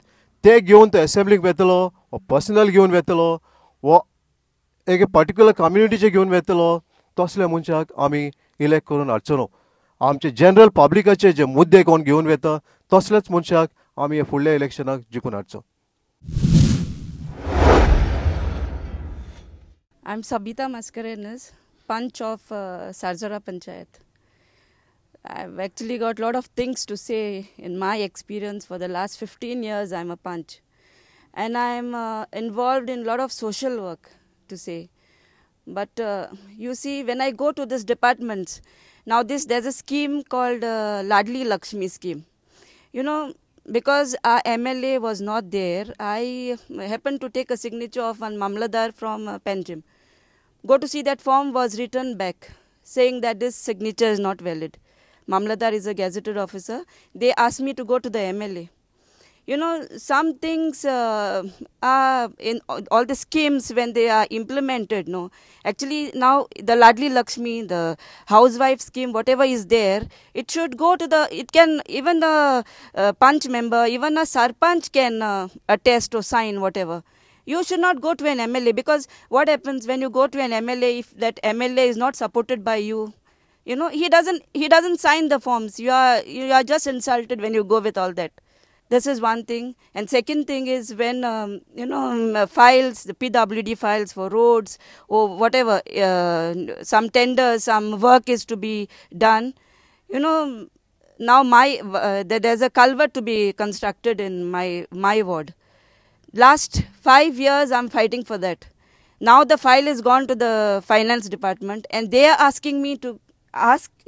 ते घेवन तो एसेंब्लीक वेतलो वा पर्सनल घेवन वेतलो वा एक पर्टिक्युलर कम्युनिटीचे घेवन वेतलो तसल्या मनशाक आमी इलेक्ट करून हाडचो न्हू. आमचे जनरल पब्लिकाचे जे मुद्दे कोण घेवन वेता तसलेच मनशाक आमी हे फुडल्या इलेक्शनाक जिखून हाडचो. I am Sabita Mascarenhas, Panch of Sarzora Panchayat. I've actually got a lot of things to say in my experience. For the last 15 years, I'm a Panch. And I'm involved in a lot of social work, to say. But you see, when I go to these departments, now there's a scheme called Ladli Lakshmi scheme. You know, because our MLA was not there, I happened to take a signature of one Mamladar from Panjim. Go to see that form was written back, saying that this signature is not valid. Mamladar is a gazetted officer. They asked me to go to the MLA. You know, some things are in all the schemes when they are implemented, no. Actually, now the Ladli Lakshmi, the housewife scheme, whatever is there, it should go to the, it can, even the Panch member, even a Sarpanch can attest or sign, whatever. You should not go to an MLA, because what happens when you go to an MLA, if that MLA is not supported by you, you know, he doesn't sign the forms. You are just insulted when you go with all that. This is one thing. And second thing is when, files, the PWD files for roads or whatever, some tenders, some work is to be done. You know, now there's a culvert to be constructed in my ward. Last 5 years, I'm fighting for that. Now the file is gone to the finance department and they are asking me to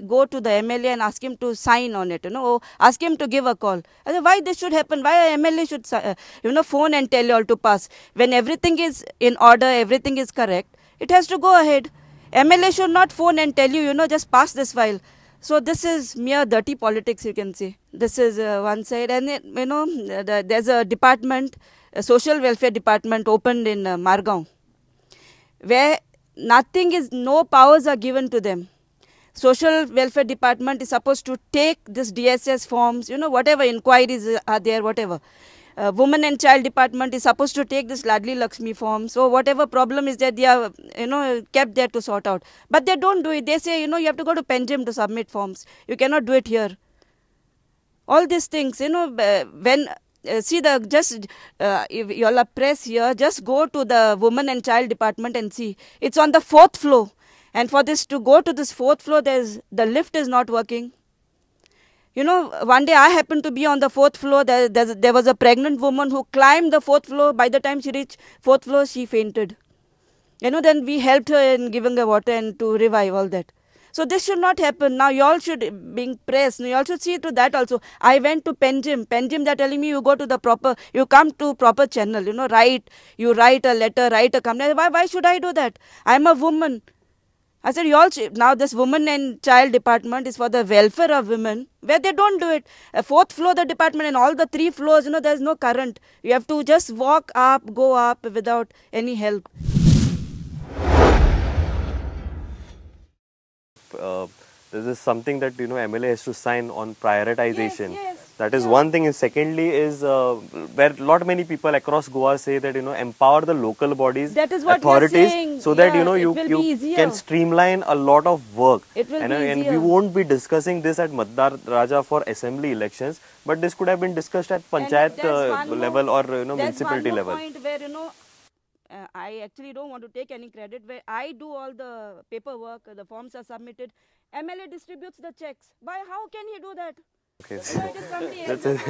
go to the MLA and ask him to sign on it, you know, or ask him to give a call. I said, why this should happen? Why a MLA should, phone and tell you all to pass? When everything is in order, everything is correct, it has to go ahead. MLA should not phone and tell you, you know, just pass this file. So this is mere dirty politics, you can say. This is one side. And, you know, there's a department, a social welfare department opened in Margao, where no powers are given to them. Social welfare department is supposed to take this DSS forms, you know, whatever inquiries are there, whatever. Women and child department is supposed to take this Ladli Lakshmi form. So whatever problem is there, they are, you know, kept there to sort out. But they don't do it. They say, you know, you have to go to Panjim to submit forms. You cannot do it here. All these things, you know, when... see the just if you all are press here, just go to the women and child department and see. It's on the 4th floor. And for this to go to this 4th floor, the lift is not working. You know, one day I happened to be on the 4th floor. There was a pregnant woman who climbed the 4th floor. By the time she reached 4th floor, she fainted. You know, then we helped her in giving her water and to revive all that. So this should not happen. Now you all should, being pressed, you all should see to that also. I went to Panjim. Panjim, they're telling me you go to the proper, you come to proper channel, you know, write, you write a letter, write a complaint. Why should I do that? I'm a woman. I said, you all should, now this woman and child department is for the welfare of women, where they don't do it. A 4th floor, the department, and all the 3 floors, you know, there's no current. You have to just walk up, go up without any help. This is something that, you know, MLA has to sign on prioritization. Yes, yes. That is one thing. And secondly is where lot many people across Goa say that, you know, empower the local bodies, that is what authorities, saying. So that, yeah, you know, you can streamline a lot of work. It will and, be and we won't be discussing this at Matdar Raja for assembly elections, but this could have been discussed at panchayat level or, you know, municipality one more level. Point where, you know, I actually don't want to take any credit, where I do all the paperwork, the forms are submitted, MLA distributes the checks. Why? How can he do that? Okay, so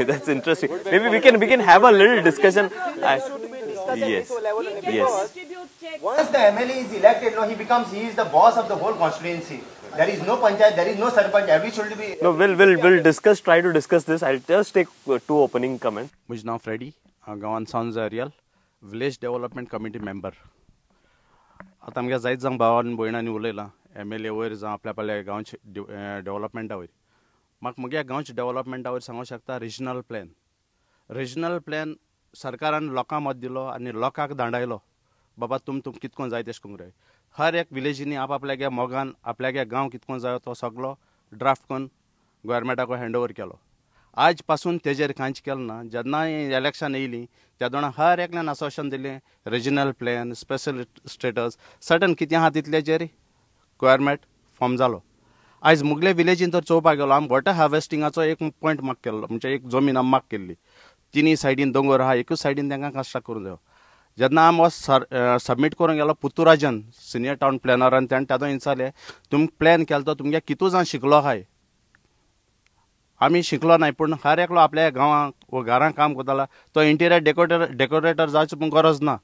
that's interesting. Maybe we can have a little discussion. Yes. Yes. Once the MLA is elected, no, he is the boss of the whole constituency. There is no panchayat, there is no sarpanch. Every should be. No, we'll discuss. Try to discuss this. I'll just take 2 opening comments. मुझ नाम Freddy, गांवान सांज Real, village development committee member. आतां आमगे जायत जावं भावान भयणांनी उलयलां MLA वयर जावं आपल्या आपल्या गांवचे डेव्हलपमेंटा वयर. म्हाका म्हज्या गांवच्या डेव्हलपमेंटा वयर सांगूंक शकता रिजनल प्लॅन. रिजनल प्लॅन सरकारान लोकां मत दिलो आनी लोकांक दांडायलो, बाबा तुम कितकोन जाय तेश करूंक जाय. हर एक विलेजींनी आपआपल्यागे मोगान आपल्यागे गांव कितकोन जायो तो सगलो ड्राफ्ट करून गोवोरमेंटाक हँड ओवर केलो. आज पासून तेजेर कांयच केलें ना. जेन्ना इलेक्शन येयलीं तेदोणा हर एकल्यान आश्वासन दिलें regional plan, special status, certain कितें आहा तितल्याचेर रिक्वायरमेंट फॉर्म जालो. आयज मुगले विलेजीन तर चोवपाक गेलो आमी वॉटर हार्वेस्टिंगाचो एक पॉयंट मार्क केल्लो, म्हणजे एक जमीन आमी मार्क केल्ली, तिनी सायडीन दोंगर आहा, एकूच सायडीन तांकां कंस्ट्रक्ट करूंक जायो. जेन्ना आमी हो सबमीट करूंक गेलो पुतुराजन सिनियर टावन प्लॅनरान, तेणें तेदो विचारलें तुमी प्लॅन केलो तो तुमगे कितू जाण शिकलो आहाय. आमी शिकलो नाय, पूण हर एकलो आपल्या गांवांक वो घरांक काम करतालो तो इंटिरियर डेकोरेटर जावचो पूण गरज ना,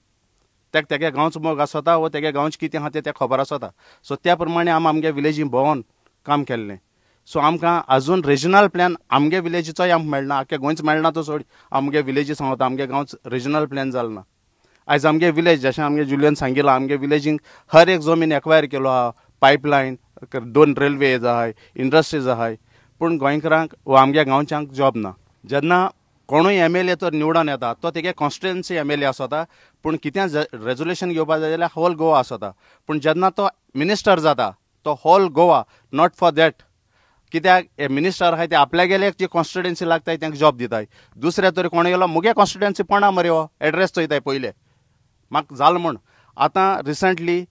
तेका तेगे गांवचो मोग आसता वो तेगे गांवचें कितें आहा तें तेका खबर आसता. सो त्या प्रमाणे आमी आमगे विलेजीन भोंवन काम केल्लें. सो आमकां आजून रिजनल प्लॅन आमगे विलेजीचोय आमकां मेळना, आख्खे गोंयच मेळना तो सोड, आमगे विलेजी सांगता आमगे गांवच रिजनल प्लॅन जालो ना. आयज आमगे विलेज जशें आमगे जुलियन सांगिलां, आमगे विलेजींक हर एक जमीन एक्वायर केलो आहा, पायपलायन, 2 रेल्वेज आहाय, इंडस्ट्रीज आहाय, पूण गोंयकारांक वा आमगे गांवच्यांक जॉब ना. जेन्ना कोणूय एम एल ए तर निवडून येता तो तेगे कॉन्स्टिट्युएन्सी एम एल ए आसता, पूण कितें रेजोल्युशन घेवपा जाय जाल्यार होल गोवा आसता. पूण जेन्ना तो मिनिस्टर जाता तो whole Goa, not for that. कित्याक हे मिनिस्टर आहाय ते आपल्यागेले जी कॉन्स्टिट्युएन्सी लागताय तांकां जॉब दिताय, दुसऱ्या तरी कोण गेलो मुगे कॉन्स्टिट्युएन्सी पणा मरे हो एड्रेस चोयताय पयले म्हाका जाल म्हूण. आतां रिसंटली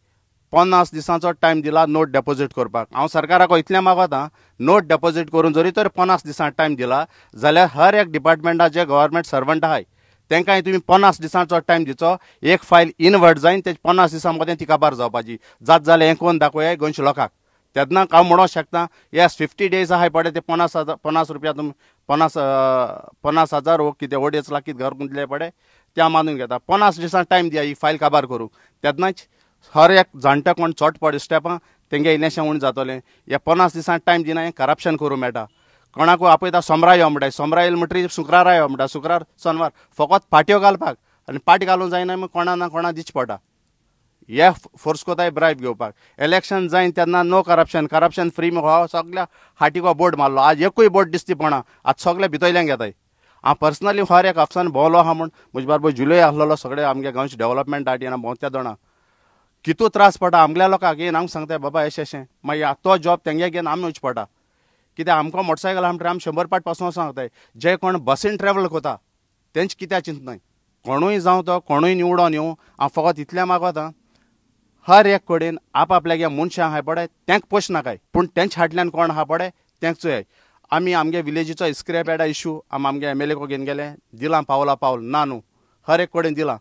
50 दिसांचो टायम दिला नोट डेपोजीट करपाक. हांव सरकाराक इतलें मागता, नोट डेपोजीट करून जरी तर 50 दिसां टायम दिला जाल्यार हर एक डिपार्टमेंटा जे गव्हर्मेंट सर्वंट आहाय तांकां तुमी 50 दिसांचो टायम दिचो, एक फायल इनवर्ट जायन ते 50 दिसां मदें ती काबार जावपाची. जात जाल्यार हें कोण दाखोवया गोंयच्या लोकांक, तेन्ना हांव म्हणूंक शकता येस 50 डेज आहाय पडे ते 50 रुपया तुमी 50,000 वो कितें 2.5 लाख कितें घर गुंतले पडे ते हांव मानून घेता. 50 दिसां टायम दिया ही फायल काबार करूंक, तेन्नाच हर एक जाणटे कोण चोट पड स्टेपां तेंगे इल्लेंशें उणें जातलें. ह्या 50 दिसां टायम दिना हें करप्शन करूंक मेळटा. कोणाकू आपयता सोमरा यो म्हणटाय, सोमरा येयले म्हणटरीर शुक्रारा यो म्हणटा, शुक्रार सोनवार फकत पाट्यो घालपाक, आनी पाटी घालूंक जायना मागीर कोणा ना कोणा दिवचें पडटा. हे फोर्स कोताय ब्रायब घेवपाक. इलेक्शन जायन तेन्ना नो करप्शन, करप्शन फ्री हो सगळ्या हाटीक हो बोर्ड मारलो, आज एकूय बोर्ड दिसती पडना, आज सगळे भितरल्यान घेताय. हांव पर्सनली हर एक ऑफिसान भोंवलो आहा म्हूण म्हजे बारबर जुलय आसलेलो सगळे आमगे गांवचे डेवलपमेंट आटी भोंवत्या दोणा कितू त्रास पडटा आमगल्या लोकांक येवन आमकां सांगताय बाबा अशें अशें, मागीर तो जॉब तेंगे घेवन आमी वचचें पडटा. कित्याक आमकां मोटरसायकल आहा म्हणटकीर आमी 100 पाट पासून सांगताय, जे कोण बसीन ट्रॅवल करता तेंच कित्याक चिंतनाय. कोणूय जावं तो कोणूय निवडोन येवं, हांव फकत इतलें मागता हर एक कडेन आपआपल्यागे मनशां आहाय पळय तेंक पोश नाकाय, पूण तेंच्या फाटल्यान कोण आहा पळय तेंक चोयाय. आमी आमगे विलेजीचो स्क्रॅप यार्डा इशू आमी आमगे एम एल ए को घेवन गेले, दिलां पावला पावल ना न्हू, हर एक कडेन दिलां.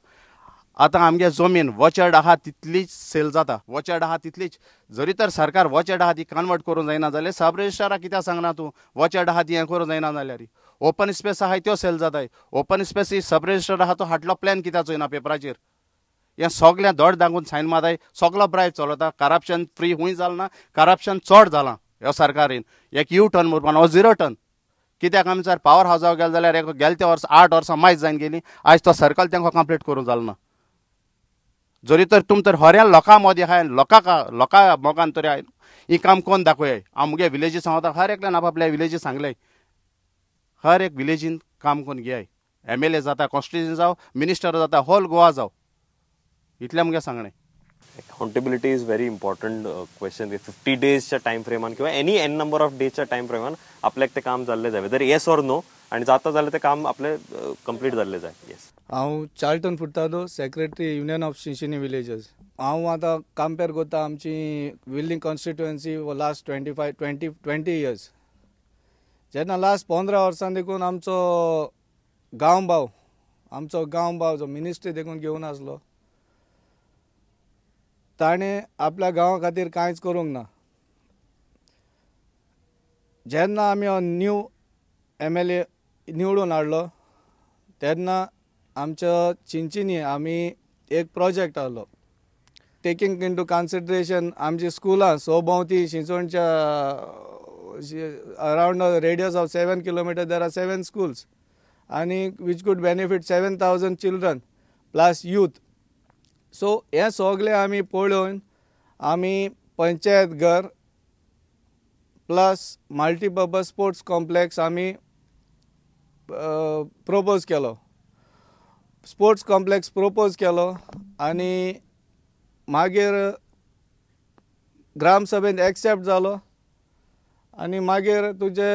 आतां आमगे जमीन वॉचर्ड आहा तितलीच सेल जाता, वॉचर्ड आहा तितलीच. जरी तर सरकार वॉचर्ड आहा ती कन्वर्ट करूंक जायना जाल्यार सब रजिस्ट्राराक कित्याक सांगना तूं वॉचर्ड आहा ती हें करूंक जायना जाल्यार ओपन स्पेस आहाय त्यो सेल जाताय. ओपन स्पेस ही सब रजिस्ट्रार आहा तो हाडलो प्लॅन कित्याक चोयना पेपराचेर. हें सगळें धड दागून सायन मारताय, सगलो ब्रायब चलता, करप्शन फ्री खूंय जालें ना, करप्शन चड जालां ह्या सरकारीन. एक यू टर्न मोरपान हो झिरो टर्न. कित्याक आमी जर पावर हावसा गेले जाल्यार एक गेले ते वर्स 8 वर्सां मायज जावन गेली, आयज तो सर्कल तांकां कंप्लीट करूंक जालो ना. जरी तर तुम तर हऱ्या लोकां मदीं आहाय, लोकां मोगान तरी आहाय, ही काम कोण दाखोवया. आमगे विलेजी सांगता हर एकल्यान आपआपल्या विलेजी सांगलें, हर एक विलेजीन काम करून घेयाय. एम एल ए जाता, कॉन्स्टिट्युएन्सी जावं, मिनिस्टर जाता, होल गोवा जावं, इतलें मुगे सांगणें. Accountability is very important question. 50 डेजच्या time फ्रेमान किंवा एनी एन नंबर ऑफ डेजच्या टायम फ्रेमान आपल्याक ते काम जाल्लें जाय, वेदर येस ऑर नो, आनी जाता जाल्यार तें काम आपलें कंप्लीट जाल्लें जाय. येस, हांव Charlton Furtado, secretary union of Chinchinim villages. हांव आतां कंपेर करता आमची Vellim constituency last 20 years. जेन्ना लास्ट 15 वर्सां देखून आमचो गांवभाव जो मिनिस्ट्री देखून घेवन आसलो ताणें आपल्या गांवा खातीर कांयच करूंक ना. जेन्ना आमी हो न्यू एम एल ए निवडून हाडलो तेन्ना आमच्या चिंचिनी आमी एक प्रोजेक्ट हाडलो, टेकींग इन टू कन्सिडरेशन आमची स्कुलां सभोंवती शिंचोणच्या around a radius of 7 kilometre there are 7 schools आनी which could benefit 7,000 children plus youth. So हें सगळें आमी पळोवन आमी पंचायत घर प्लस मल्टीपर्पज स्पोर्ट्स कॉम्प्लेक्स आमी प्रोपोज केलो. स्पोर्ट्स कॉम्प्लेक्स प्रोपोज केलो आनी मागीर ग्रामसभेन एक्सेप्ट जालो आनी मागीर तुजे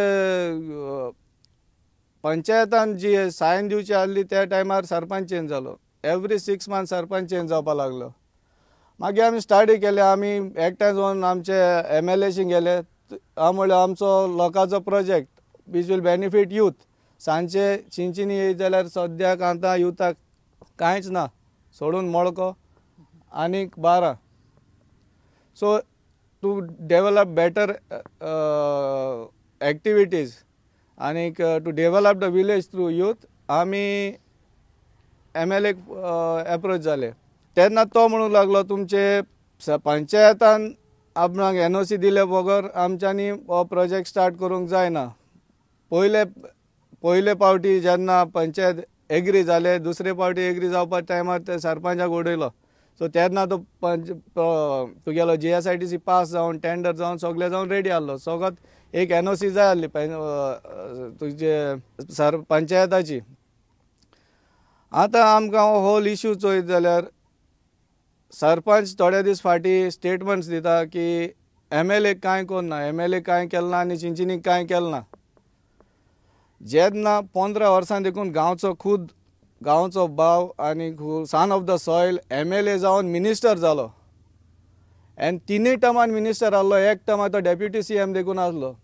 पंचायतान जी सायन दिवची आसली त्या टायमार सरपंच चेंज जालो. एवरी 6 मंथ सरपंच चेंज जावपाक लागलो. मागीर आमी स्टडी केले, आमी एकठांय जावन आमचे MLA गेले. हांव म्हणल्यार आमचो लोकांचो project which will benefit youth. सांजचे चिंचिनी येयत जाल्यार सद्याक आतां युथाक कांयच ना, सोडून मळको आनीक 12. So to develop better activities आनीक to develop the village through youth आमी MLA approach जाले. तेन्ना तो म्हणूंक लागलो तुमचे पंचायतान आपणाक NOC दिले बगर आमच्यांनी हो प्रोजेक्ट स्टार्ट करूंक जायना. पयले पावटी जेन्ना पंचायत एग्री जाले, दुसरे पावटी एग्री जावपा टायमार ते सरपंचाक उडयलो. सो तेन्ना तो पंच तुगेलो GSIDC पास जावन टेंडर जावन सगळें जावन रेडी आहलो. सगळत एक NOC जाय आहली तुजे सर पंचायताची. आतां आमकां होल इशू चोयत जाल्यार सरपंच थोडे दीस फाटीं स्टेटमेंट्स दिता की MLA कांय कोन्ना, MLA कांय केलें ना आनी चिंचिनीक कांय केलें ना. जेन्ना 15 वर्सां देखून गांवचो खूद गांवचो भाव आनी son of the soil MLA जावन मिनिस्टर जालो आनी 3 टर्मान मिनिस्टर आहलो, एक टर्म तो डेप्युटी CM देखून आसलो.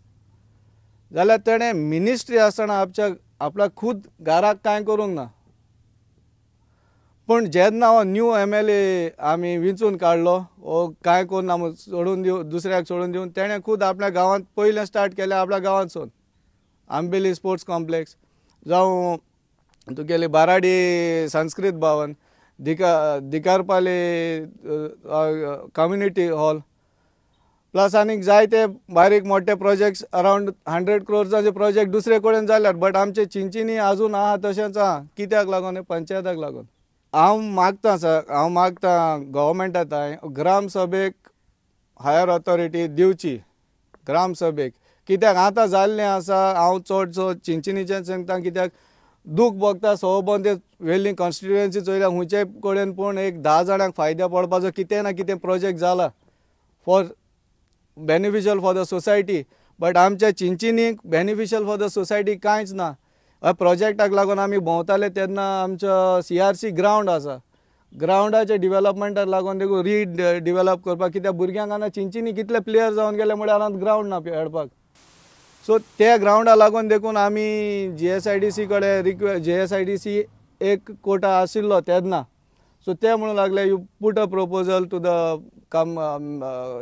जाल्यार तेणें मिनिस्ट्री आसतना आपल्याक खूद घराक कांय करूंक ना. पूण जेन्ना हो न्यू MLA आमी विंचून काडलो, हो कांय करूं ना सोडून दिवन दुसऱ्याक सोडून दिवन तेणें खूद आपल्या गांवांत पयलें स्टार्ट केलें आपल्या गांवांतसून आंबेली स्पोर्ट्स कॉम्प्लेक्स जावं तुगेली बाराडी संस्कृत भवन, दिकारपाली कम्युनिटी हॉल, प्लस आनीक जायते बारीक मोठे प्रोजेक्ट्स अरावंड 100 क्रोर्साचे प्रोजेक्ट दुसरे कडेन जाल्यार, बट आमचे चिंचिनी आजून आहा तशेंच आहा. कित्याक लागून? पंचायताक लागून. हांव मागता सर, हांव मागता गव्हर्मेंटा थंय ग्राम सभेक हायर ऑथॉरिटी दिवची ग्राम सभेक. कित्याक आतां जाल्लें आसा, हांव चडसो चिंचिनीचें सांगता कित्याक दूख भोगता सोबोन ते वेल्ली कॉन्स्टिट्युएन्सी चोयल्या खंयच्याय कडेन पूण एक 10 जाणांक फायदो पडपाचो कितें ना कितें प्रोजेक्ट जाला for beneficial for the society, but आमच्या चिंचिनीक बेनिफिशियल फॉर the society कांयच ना. ह्या प्रोजेक्टाक लागून आमी भोंवताले तेन्ना आमचो CRC ground आसा, ग्रावंडाच्या डिवेलपमेंटाक लागून देखून रिडिवेलप करपाक, कित्याक भुरग्यांक आतां चिंचिनी कितले प्लेयर जावन गेले म्हळ्यार आतां ग्रावंड ना खेळपाक. सो त्या ग्रावंडा लागून देखून आमी GSIDC कडेन रिक्वेस्ट, GSIDC एक कोटा आशिल्लो तेन्ना, सो ते म्हणूंक लागले you put a proposal to the come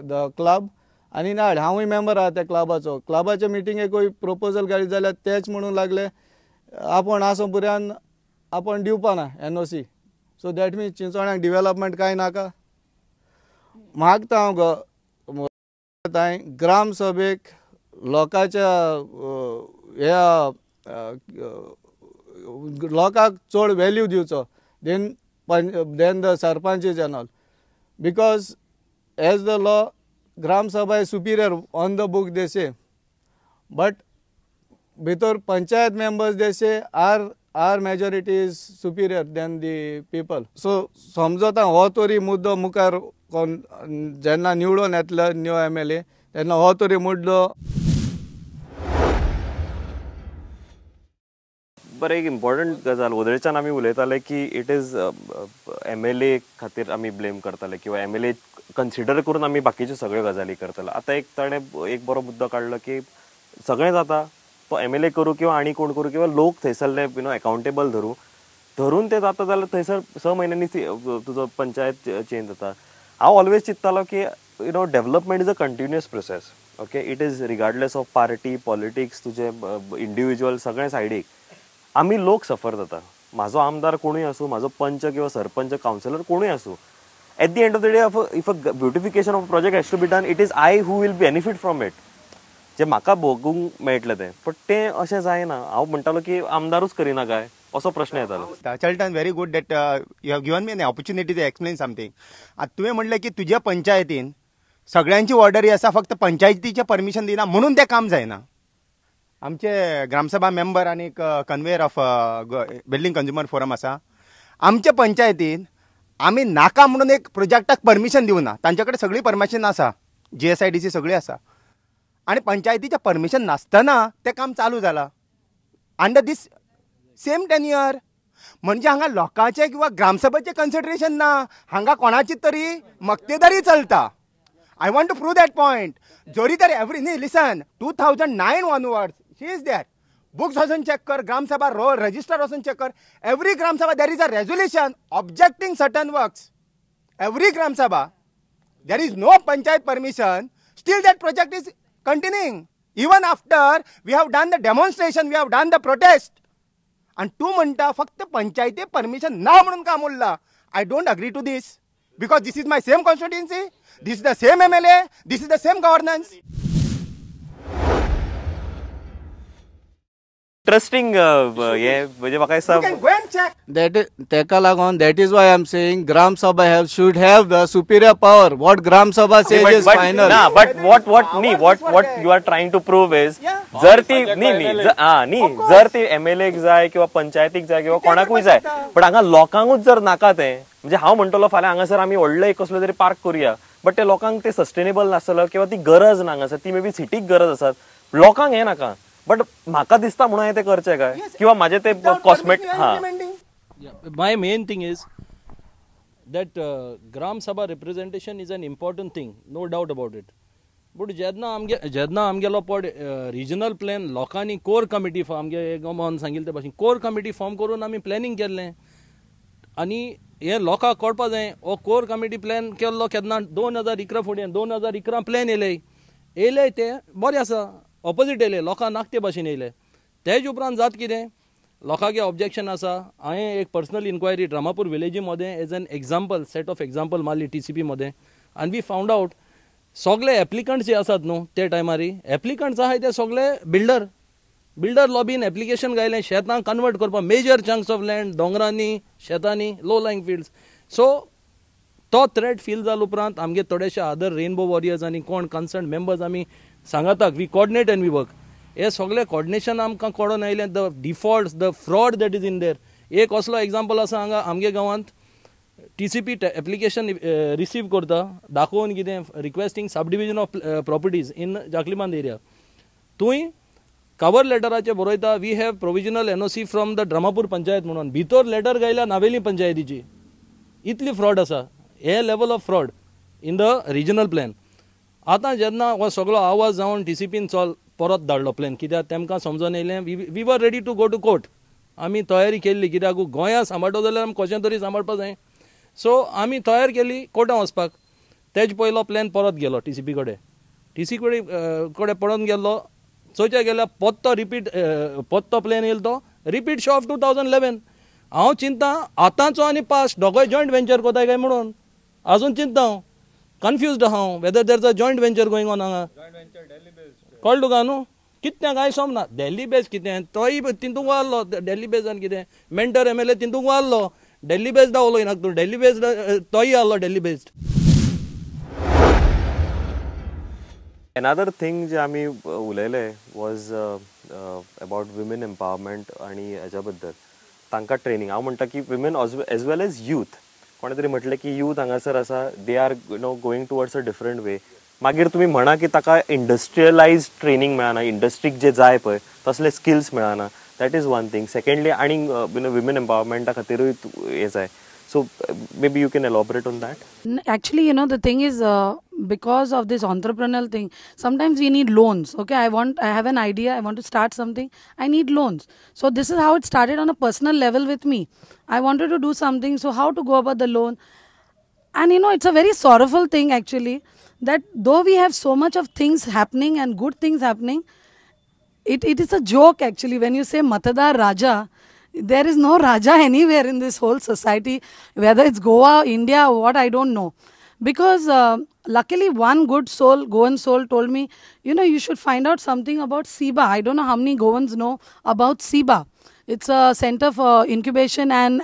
the club आनी नाड. हांवूय मेंबर आहा त्या क्लबाचो. क्लबाच्या मिटिंगेकूय प्रोपोजल घालीत जाल्यार तेच म्हणूंक लागले आपूण आसो पुऱ्यान आपूण दिवपा ना NOC. So that means चिंचोण्याक development कांय नाका. मागता हांव थंय ग्राम सभेक लोकांच्या ह्या लोकांक चड वेल्यू दिवचो then the sarpanches and all, because as the law gram sabha is superior on the book they say, but भितर panchayat members they say our majority is superior than the people. So समजता हो तरी मुद्दो मुखार कोण जेन्ना निवडून येतलो न्यू MLA तेन्ना हो तरी मुद्दो. बरें, एक इम्पॉर्टंट गजाल वदळच्यान आमी उलयताले की it is MLA खातीर आमी ब्लेम करताले किंवा MLA consider करून आमी बाकीच्यो सगळ्यो गजाली करताले. आतां एक ताणें एक बरो मुद्दो काडलो की सगळें जाता तो MLA करूं किंवा आनी कोण करूं किंवा लोक थंयसरले you know accountable धरून ते जाता जाल्यार थंयसर 6 म्हयन्यांनी तुजो पंचायत चेंज जाता. हांव ऑलवेज चिंततालो की you know development is a continuous process. Okay, it is regardless of party politics, तुजे इंडिविज्युअल सगळें सायडीक आमी लोक सफर जाता. म्हाजो आमदार कोणूय आसूं, म्हाजो पंच किंवा सरपंच कावन्सिलर कोणूय आसूं, at the end of the day if a beautification of project has to be done, it is I who will benefit from it, जे म्हाका भोगूंक मेळटलें तें. पण तें अशें जायना. हांव म्हणटालो की आमदारूच करिना काय असो प्रश्न येतालो. Charlton, very good that you have given me an opportunity to explain something. आतां तुवें म्हणलें की तुज्या पंचायतीन सगळ्यांची ऑर्डरी आसा, फक्त पंचायतीचें परमिशन दिना म्हणून तें काम जायना. आमचे ग्रामसभा मेंबर आनी convener of building consumer forum आसा. आमच्या पंचायतीन आमी नाका म्हणून एक प्रोजेक्टाक परमिशन दिवना. तांचे कडेन सगळी परमिशन आसा, GSIDC सगळी आसा, आनी पंचायतीचें परमिशन नासतना तें काम चालू जालां. under this same tenure. म्हणजे हांगा लोकांचें किंवा ग्रामसभेचें कन्सिडरेशन ना, हांगा कोणाची तरी मक्तेदारी चलता. I want to prove that point. जोरी तर एवरी न्ही listen 2009 onwards she is there. Books वचून चॅक कर, ग्रामसभा रोल रजिस्टर वचून चॅक कर. Every gram sabha there is a resolution objecting certain works. Every gram sabha there is no panchayat permission, still that project is continuing. Even after we have done the demonstration, we have done the protest. आनी तूं म्हणटा फक्त पंचायती permission ना म्हणून काम उरलां. I don't agree to this because this is my same constituency, this is the same MLA, this is the same governance. Interesting हे म्हणजे म्हाका दिसता that तेका लागून that is why I am saying gram sabha have should have the superior power. What gram sabha says is final. ना but what what न्ही what what you are trying to prove is जर ती न्ही न्ही न्ही जर ती MLA जाय किंवा पंचायतीक जाय किंवा कोणाकूय जाय, बट हांगा लोकांकूच जर नाका तें, म्हणजे हांव म्हणटलो फाल्यां हांगासर आमी व्हडलो एक कसलो तरी पार्क करुया, बट ते लोकांक ते सस्टेनेबल नासतलो किंवा ती गरज ना हांगासर, ती मे बी सिटीक गरज आसात, लोकांक हें नाका. बट म्हाका दिसता म्हणून हांवें तें करचें काय किंवा म्हाजें तें कॉस्मेट. हां, my main thing is that gram sabha representation is an important thing, no doubt about it. But जेन्ना आमगेलो पड रिजनल प्लॅन लोकांनी कोर कमिटी आमगे गोमान सांगिल्ले ते भाशेन कोर कमिटी फॉर्म करून आमी प्लॅनिंग केल्लें आनी हें लोकांक कळपा जाय. हो कोर कमिटी प्लॅन केल्लो केन्ना 2011 फुडें, 2011 प्लॅन येयले येयले ते बरें आसा, ऑपोजीट येयले लोकांक नाक ते भाशेन येयले. तेज उपरांत जात कितें लोकांगे ऑब्जेक्शन आसा. हांवें एक पर्सनल इन्क्वायरी ड्रामापूर विलेजी मदें as an example set of example मारली टी सी पी मदें आनी we found out सगळे एप्लिकंट्स जे आसात न्हू ते टायमार एप्लिकंट्स आहाय ते सगळे बिल्डर बिल्डर लॉबीन एप्लिकेशन घायलें शेतां कन्वर्ट करपाक, मेजर चंक्स ऑफ लँड दोंगरांनी शेतांनी लो लायंग फिल्ड्स. सो तो थ्रेट फील जाल उपरांत आमगे थोडेशे अदर रेनबो वॉरियर्स आनी कोण कन्सर्न मेंबर्स आमी सांगाताक we coordinate and we work. हे सगळे कॉर्डिनेशन आमकां कळोन आयलें the defaults the fraud that is in there. एक असलो एग्जाम्पल आसा हांगा आमगे गांवांत T C P application receive करता दाखोवन कितें requesting sub division of properties in Jakhalibandh area. थंय कवर लेटराचेर बरयता we have provisional NOC from the Dramapur panchayat म्हणून, भितर लेटर गायल्या नावेली पंचायतीची. इतली फ्रॉड आसा, हे level of fraud in the regional plan. आतां जेन्ना हो सगळो आवाज जावन टी सी पीन चल परत धाडलो प्लॅन, कित्याक तेमकां समजून येयलें we were ready to go to court. आमी तयारी केल्ली कित्याक गोंया सांबाळटो जाल्यार आमी कशें तरी सांबाळपा जाय. सो आमी तयार केली कोर्टान वचपाक. तेज पयलो प्लॅन परत गेलो टी सी पी कडेन, टी सी कडेन पडोन गेल्लो. चोयच्या गेल्यार पत्तो रिपीट पत्तो प्लॅन येयलो तो रिपीट शो ऑफ 2011. हांव चिंता आतांचो आनी पास्ट दोगोय जॉयंट वेंचर कोताय काय म्हणून आजून चिंता, हांव कन्फ्युज्ड हांव whether there is a joint venture going on हांगा. कळ्ळें तुका न्हू कितें कांय समजना. दिल्ली बेज कितें तोय तितूंक आहलो, दिल्ली बेजान कितें मेंटर एम एल ए तितूंक आहलो, दिल्ली बेज्ड उलयनाका तूं, दिल्ली बेज्ड तोय आहलो दिल्ली बेज्ड. एनादर थिंग जे आमी उलयले वॉज अबाउट विमेन एम्पावरमेंट आनी हेज्या बद्दल तांकां ट्रेनींग. हांव म्हणटा की women as well as youth, कोणें तरी म्हटलें की यूथ हांगासर आसा they are you know going towards a different way. मागीर तुमी म्हणा की ताका इंडस्ट्रियलायज ट्रेनींग मेळना, इंडस्ट्रीक जे जाय पळय तसले स्किल्स मेळना, that is one thing. Secondly आनी you know women एम्पावरमेंटा खातीरूय हें जाय. So maybe you can elaborate on that. Actually, you know, the thing is, because of this entrepreneurial thing, sometimes we need loans. Okay, I have an idea, I want to start something, I need loans. So this is how it started on a personal level with me. I wanted to do something, so how to go about the loan? And you know, it's a very sorrowful thing actually, that though we have so much of things happening and good things happening, it is a joke actually when you say Matadar Raja. There is no Raja anywhere in this whole society, whether it's Goa, India or what, I don't know. Because luckily one good soul, Goan soul, told me, you know, you should find out something about SIBA. I don't know how many Goans know about SIBA. It's a center for incubation and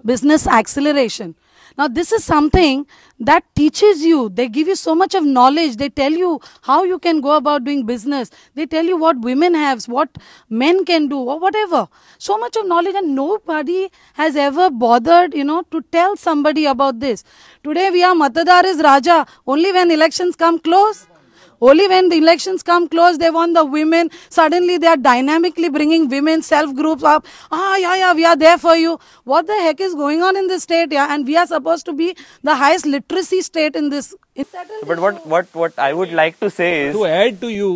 business acceleration. Now, this is something that teaches you. They give you so much of knowledge. They tell you how you can go about doing business. They tell you what women have, what men can do, or whatever. So much of knowledge, and nobody has ever bothered, you know, to tell somebody about this. Today we are Matadar is Raja. Only when elections come close. Only when the elections come close, they want the women. Suddenly they are dynamically bringing women self groups up. Ah, yeah, yeah, we are there for you. What the heck is going on in this state? Yeah, and we are supposed to be the highest literacy state in this. But what I would like to say is, to add to you,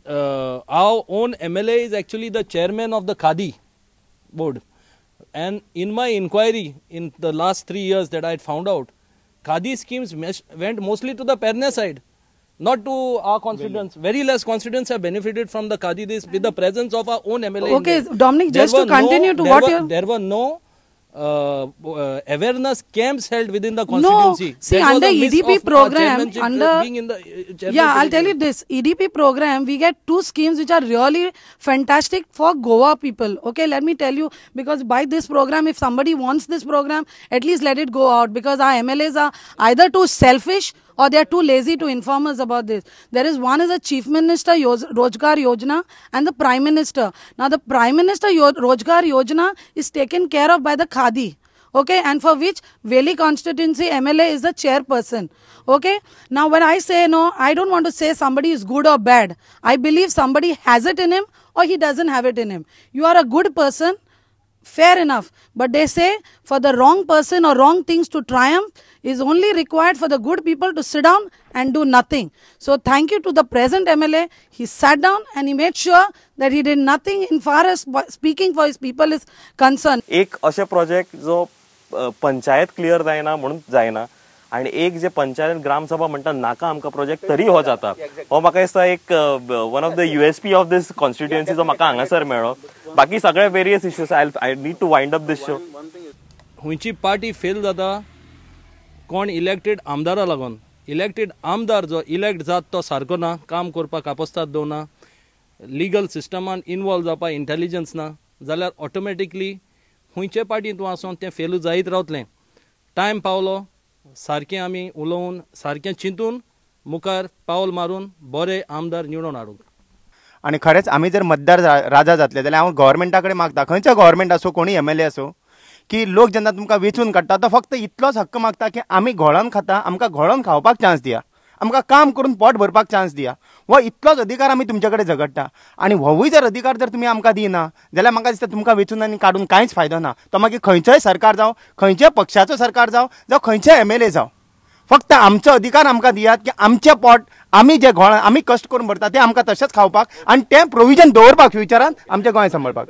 our own MLA is actually the chairman of the Khadi board. And in my inquiry in the last 3 years that I had found out, Khadi schemes went mostly to the Pernem side, not to our constituents. Very less constituents have benefited from the Khadi this with the presence of our own MLA. Okay, Dominic, just to continue to what you... There were no awareness camps held within the constituency. No, see, under EDP program, under... Yeah, I'll tell you this. EDP program, we get 2 schemes which are really fantastic for Goa people. Okay, let me tell you, because by this program, if somebody wants this program, at least let it go out, because our MLAs are either too selfish or they are too lazy to inform us about this. There is one is a Chief Minister Rozgar Yojana and the Prime Minister. Now the Prime Minister Rozgar Yojana is taken care of by the Khadi. Okay, and for which Veli constituency MLA is the chairperson. Okay, now when I say no, I don't want to say somebody is good or bad. I believe somebody has it in him or he doesn't have it in him. You are a good person, fair enough. But they say for the wrong person or wrong things to triumph is only required for the good people to sit down and do nothing. So thank you to the present MLA. He sat down and he made sure that he did nothing in far as speaking for his people is concerned. एक अशे project जो panchayat clear जायना म्हणून जायना आणि एक जे पंचायत ग्रामसभा म्हणटा नाका आमकां प्रोजेक्ट तरी हो जाता. हो म्हाका दिसता एक one of the USP of this constituency जो म्हाका हांगासर मेळ्ळो. बाकी सगळे various issues I need to wind up this show. खंयची पार्टी फेल जाता कोण इलेक्टेड आमदारा लागून. इलेक्टेड आमदार जो इलेक्ट जात तो सारको ना, काम करपाक कापस्ताद दवरना, लिगल सिस्टमान इनवॉल्व जावपाक इंटेलिजन्स ना जाल्यार ऑटोमॅटिकली खंयचे पार्टीन तूं आसून तें फेलू जायत रावतलें. टायम पावलो सारकें आमी उलोवन सारकें चिंतून मुखार पावल मारून बरे आमदार निवडून हाडूंक. आनी खरेंच आमी जर मतदार राजा जातले जाल्यार हांव गव्हर्मेंटा कडेन मागता, खंयचो गव्हर्मेंट आसूं कोणूय MLA आसूं, की लोक जेन्ना तुमकां वेंचून काडटा तो फक्त इतलोच हक्क मागता की आमी घोळोन खाता, आमकां घोळोन खावपाक चान्स दिया, आमकां काम करून पोट भरपाक चान्स दिया. हो इतलोच अधिकार आमी तुमचे कडेन झगडटा आनी होवूय जर अधिकार जर तुमी आमकां दिना जाल्यार म्हाका दिसता तुमकां वेंचून आनी काडून कांयच फायदो ना. तो मागीर खंयचोय सरकार जावं, खंयच्याय पक्षाचो सरकार जावं, जावं खंयचोय MLA जावं, फक्त आमचो अधिकार आमकां दियात की आमचें पोट आमी जे घोळ आमी कश्ट करून भरता तें आमकां तशेंच खावपाक आनी तें प्रोविजन दवरपाक फ्युचरान आमचें गोंय सांबाळपाक.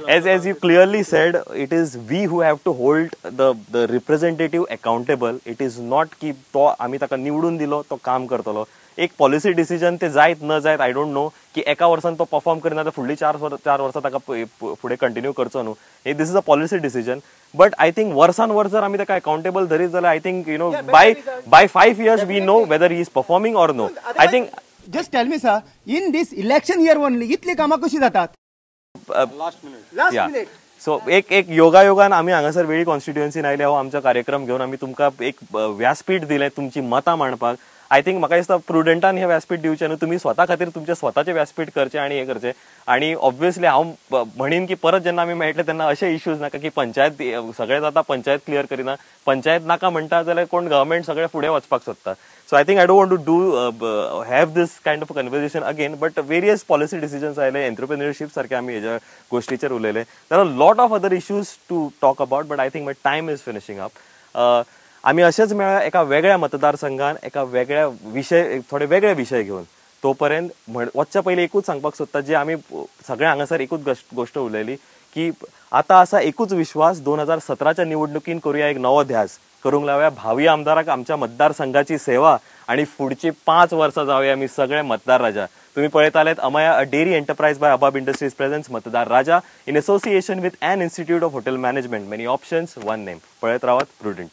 As you clearly said, it is we who have to hold the representative accountable. It is not की तो आमी ताका निवडून दिलो तो काम करतलो. एक पॉलिसी डिसिजन ते जायत न जायत I don't know की एका वर्सान तो परफॉर्म करिना तर फुडली चार वर्सां ताका फुडें कंटिन्यू करचो न्हू. This is a policy decision. But I think वर्सान वर्स जर आमी ताका अकाउंटेबल धरीत जाल्यार I think you know by 5 years we know whether he is performing or no. I think just tell me sir, in this election year only इतली कामां कशी जातात? Last minute. सो एक एक योगायोगान आमी हांगासर वेळी कॉन्स्टिट्युएन्सीन आयले, हो आमचो कार्यक्रम घेवन आमी तुमकां एक व्यासपीठ दिलें तुमची मतां मांडपाक. I think म्हाका दिसता प्रुडंटान हें व्यासपीठ दिवचें न्हू, तुमी स्वता खातीर तुमच्या स्वताचें व्यासपीठ करचें आनी हें करचें. आनी ऑब्वियसली हांव म्हणीन की परत जेन्ना आमी मेळटले तेन्ना अशे इश्यूज नाका की पंचायत सगळें जाता, पंचायत क्लियर करिना, पंचायत नाका म्हणटा जाल्यार कोण गव्हर्मेंट सगळें फुडें वचपाक सोदता. So I think I don't want to do have this kind of conversation again, but various policy decisions आयले, एंटरप्रेन्योरशीप सारखे आमी हेज्या गोश्टीचेर उलयले. There are lot of other issues to talk about, but I think my time is finishing up. आमी अशेंच मेळ्ळ्या एका वेगळ्या मतदारसंघान एका वेगळ्या विशय, थोडे वेगळे विशय घेवन. तो पर्यंत वचच्या पयलीं एकूच सांगपाक सोदता, जे आमी सगळे हांगासर एकूच गोश्ट उलयली की आतां आसा एकूच विश्वास, 2017च्या निवडणुकीन करुया एक नवो ध्यास, करूंक लावया भावी आमदाराक आमच्या मतदारसंघाची सेवा आनी फुडची 5 वर्सां जावया आमी सगळे मतदार राजा. तुम्ही पळयतालेत Amaya, a dairy enterprise by Abab industries presents Matdar Raja in association with an institute of hotel management. Many options, one name. पळयत रावात प्रुडंट.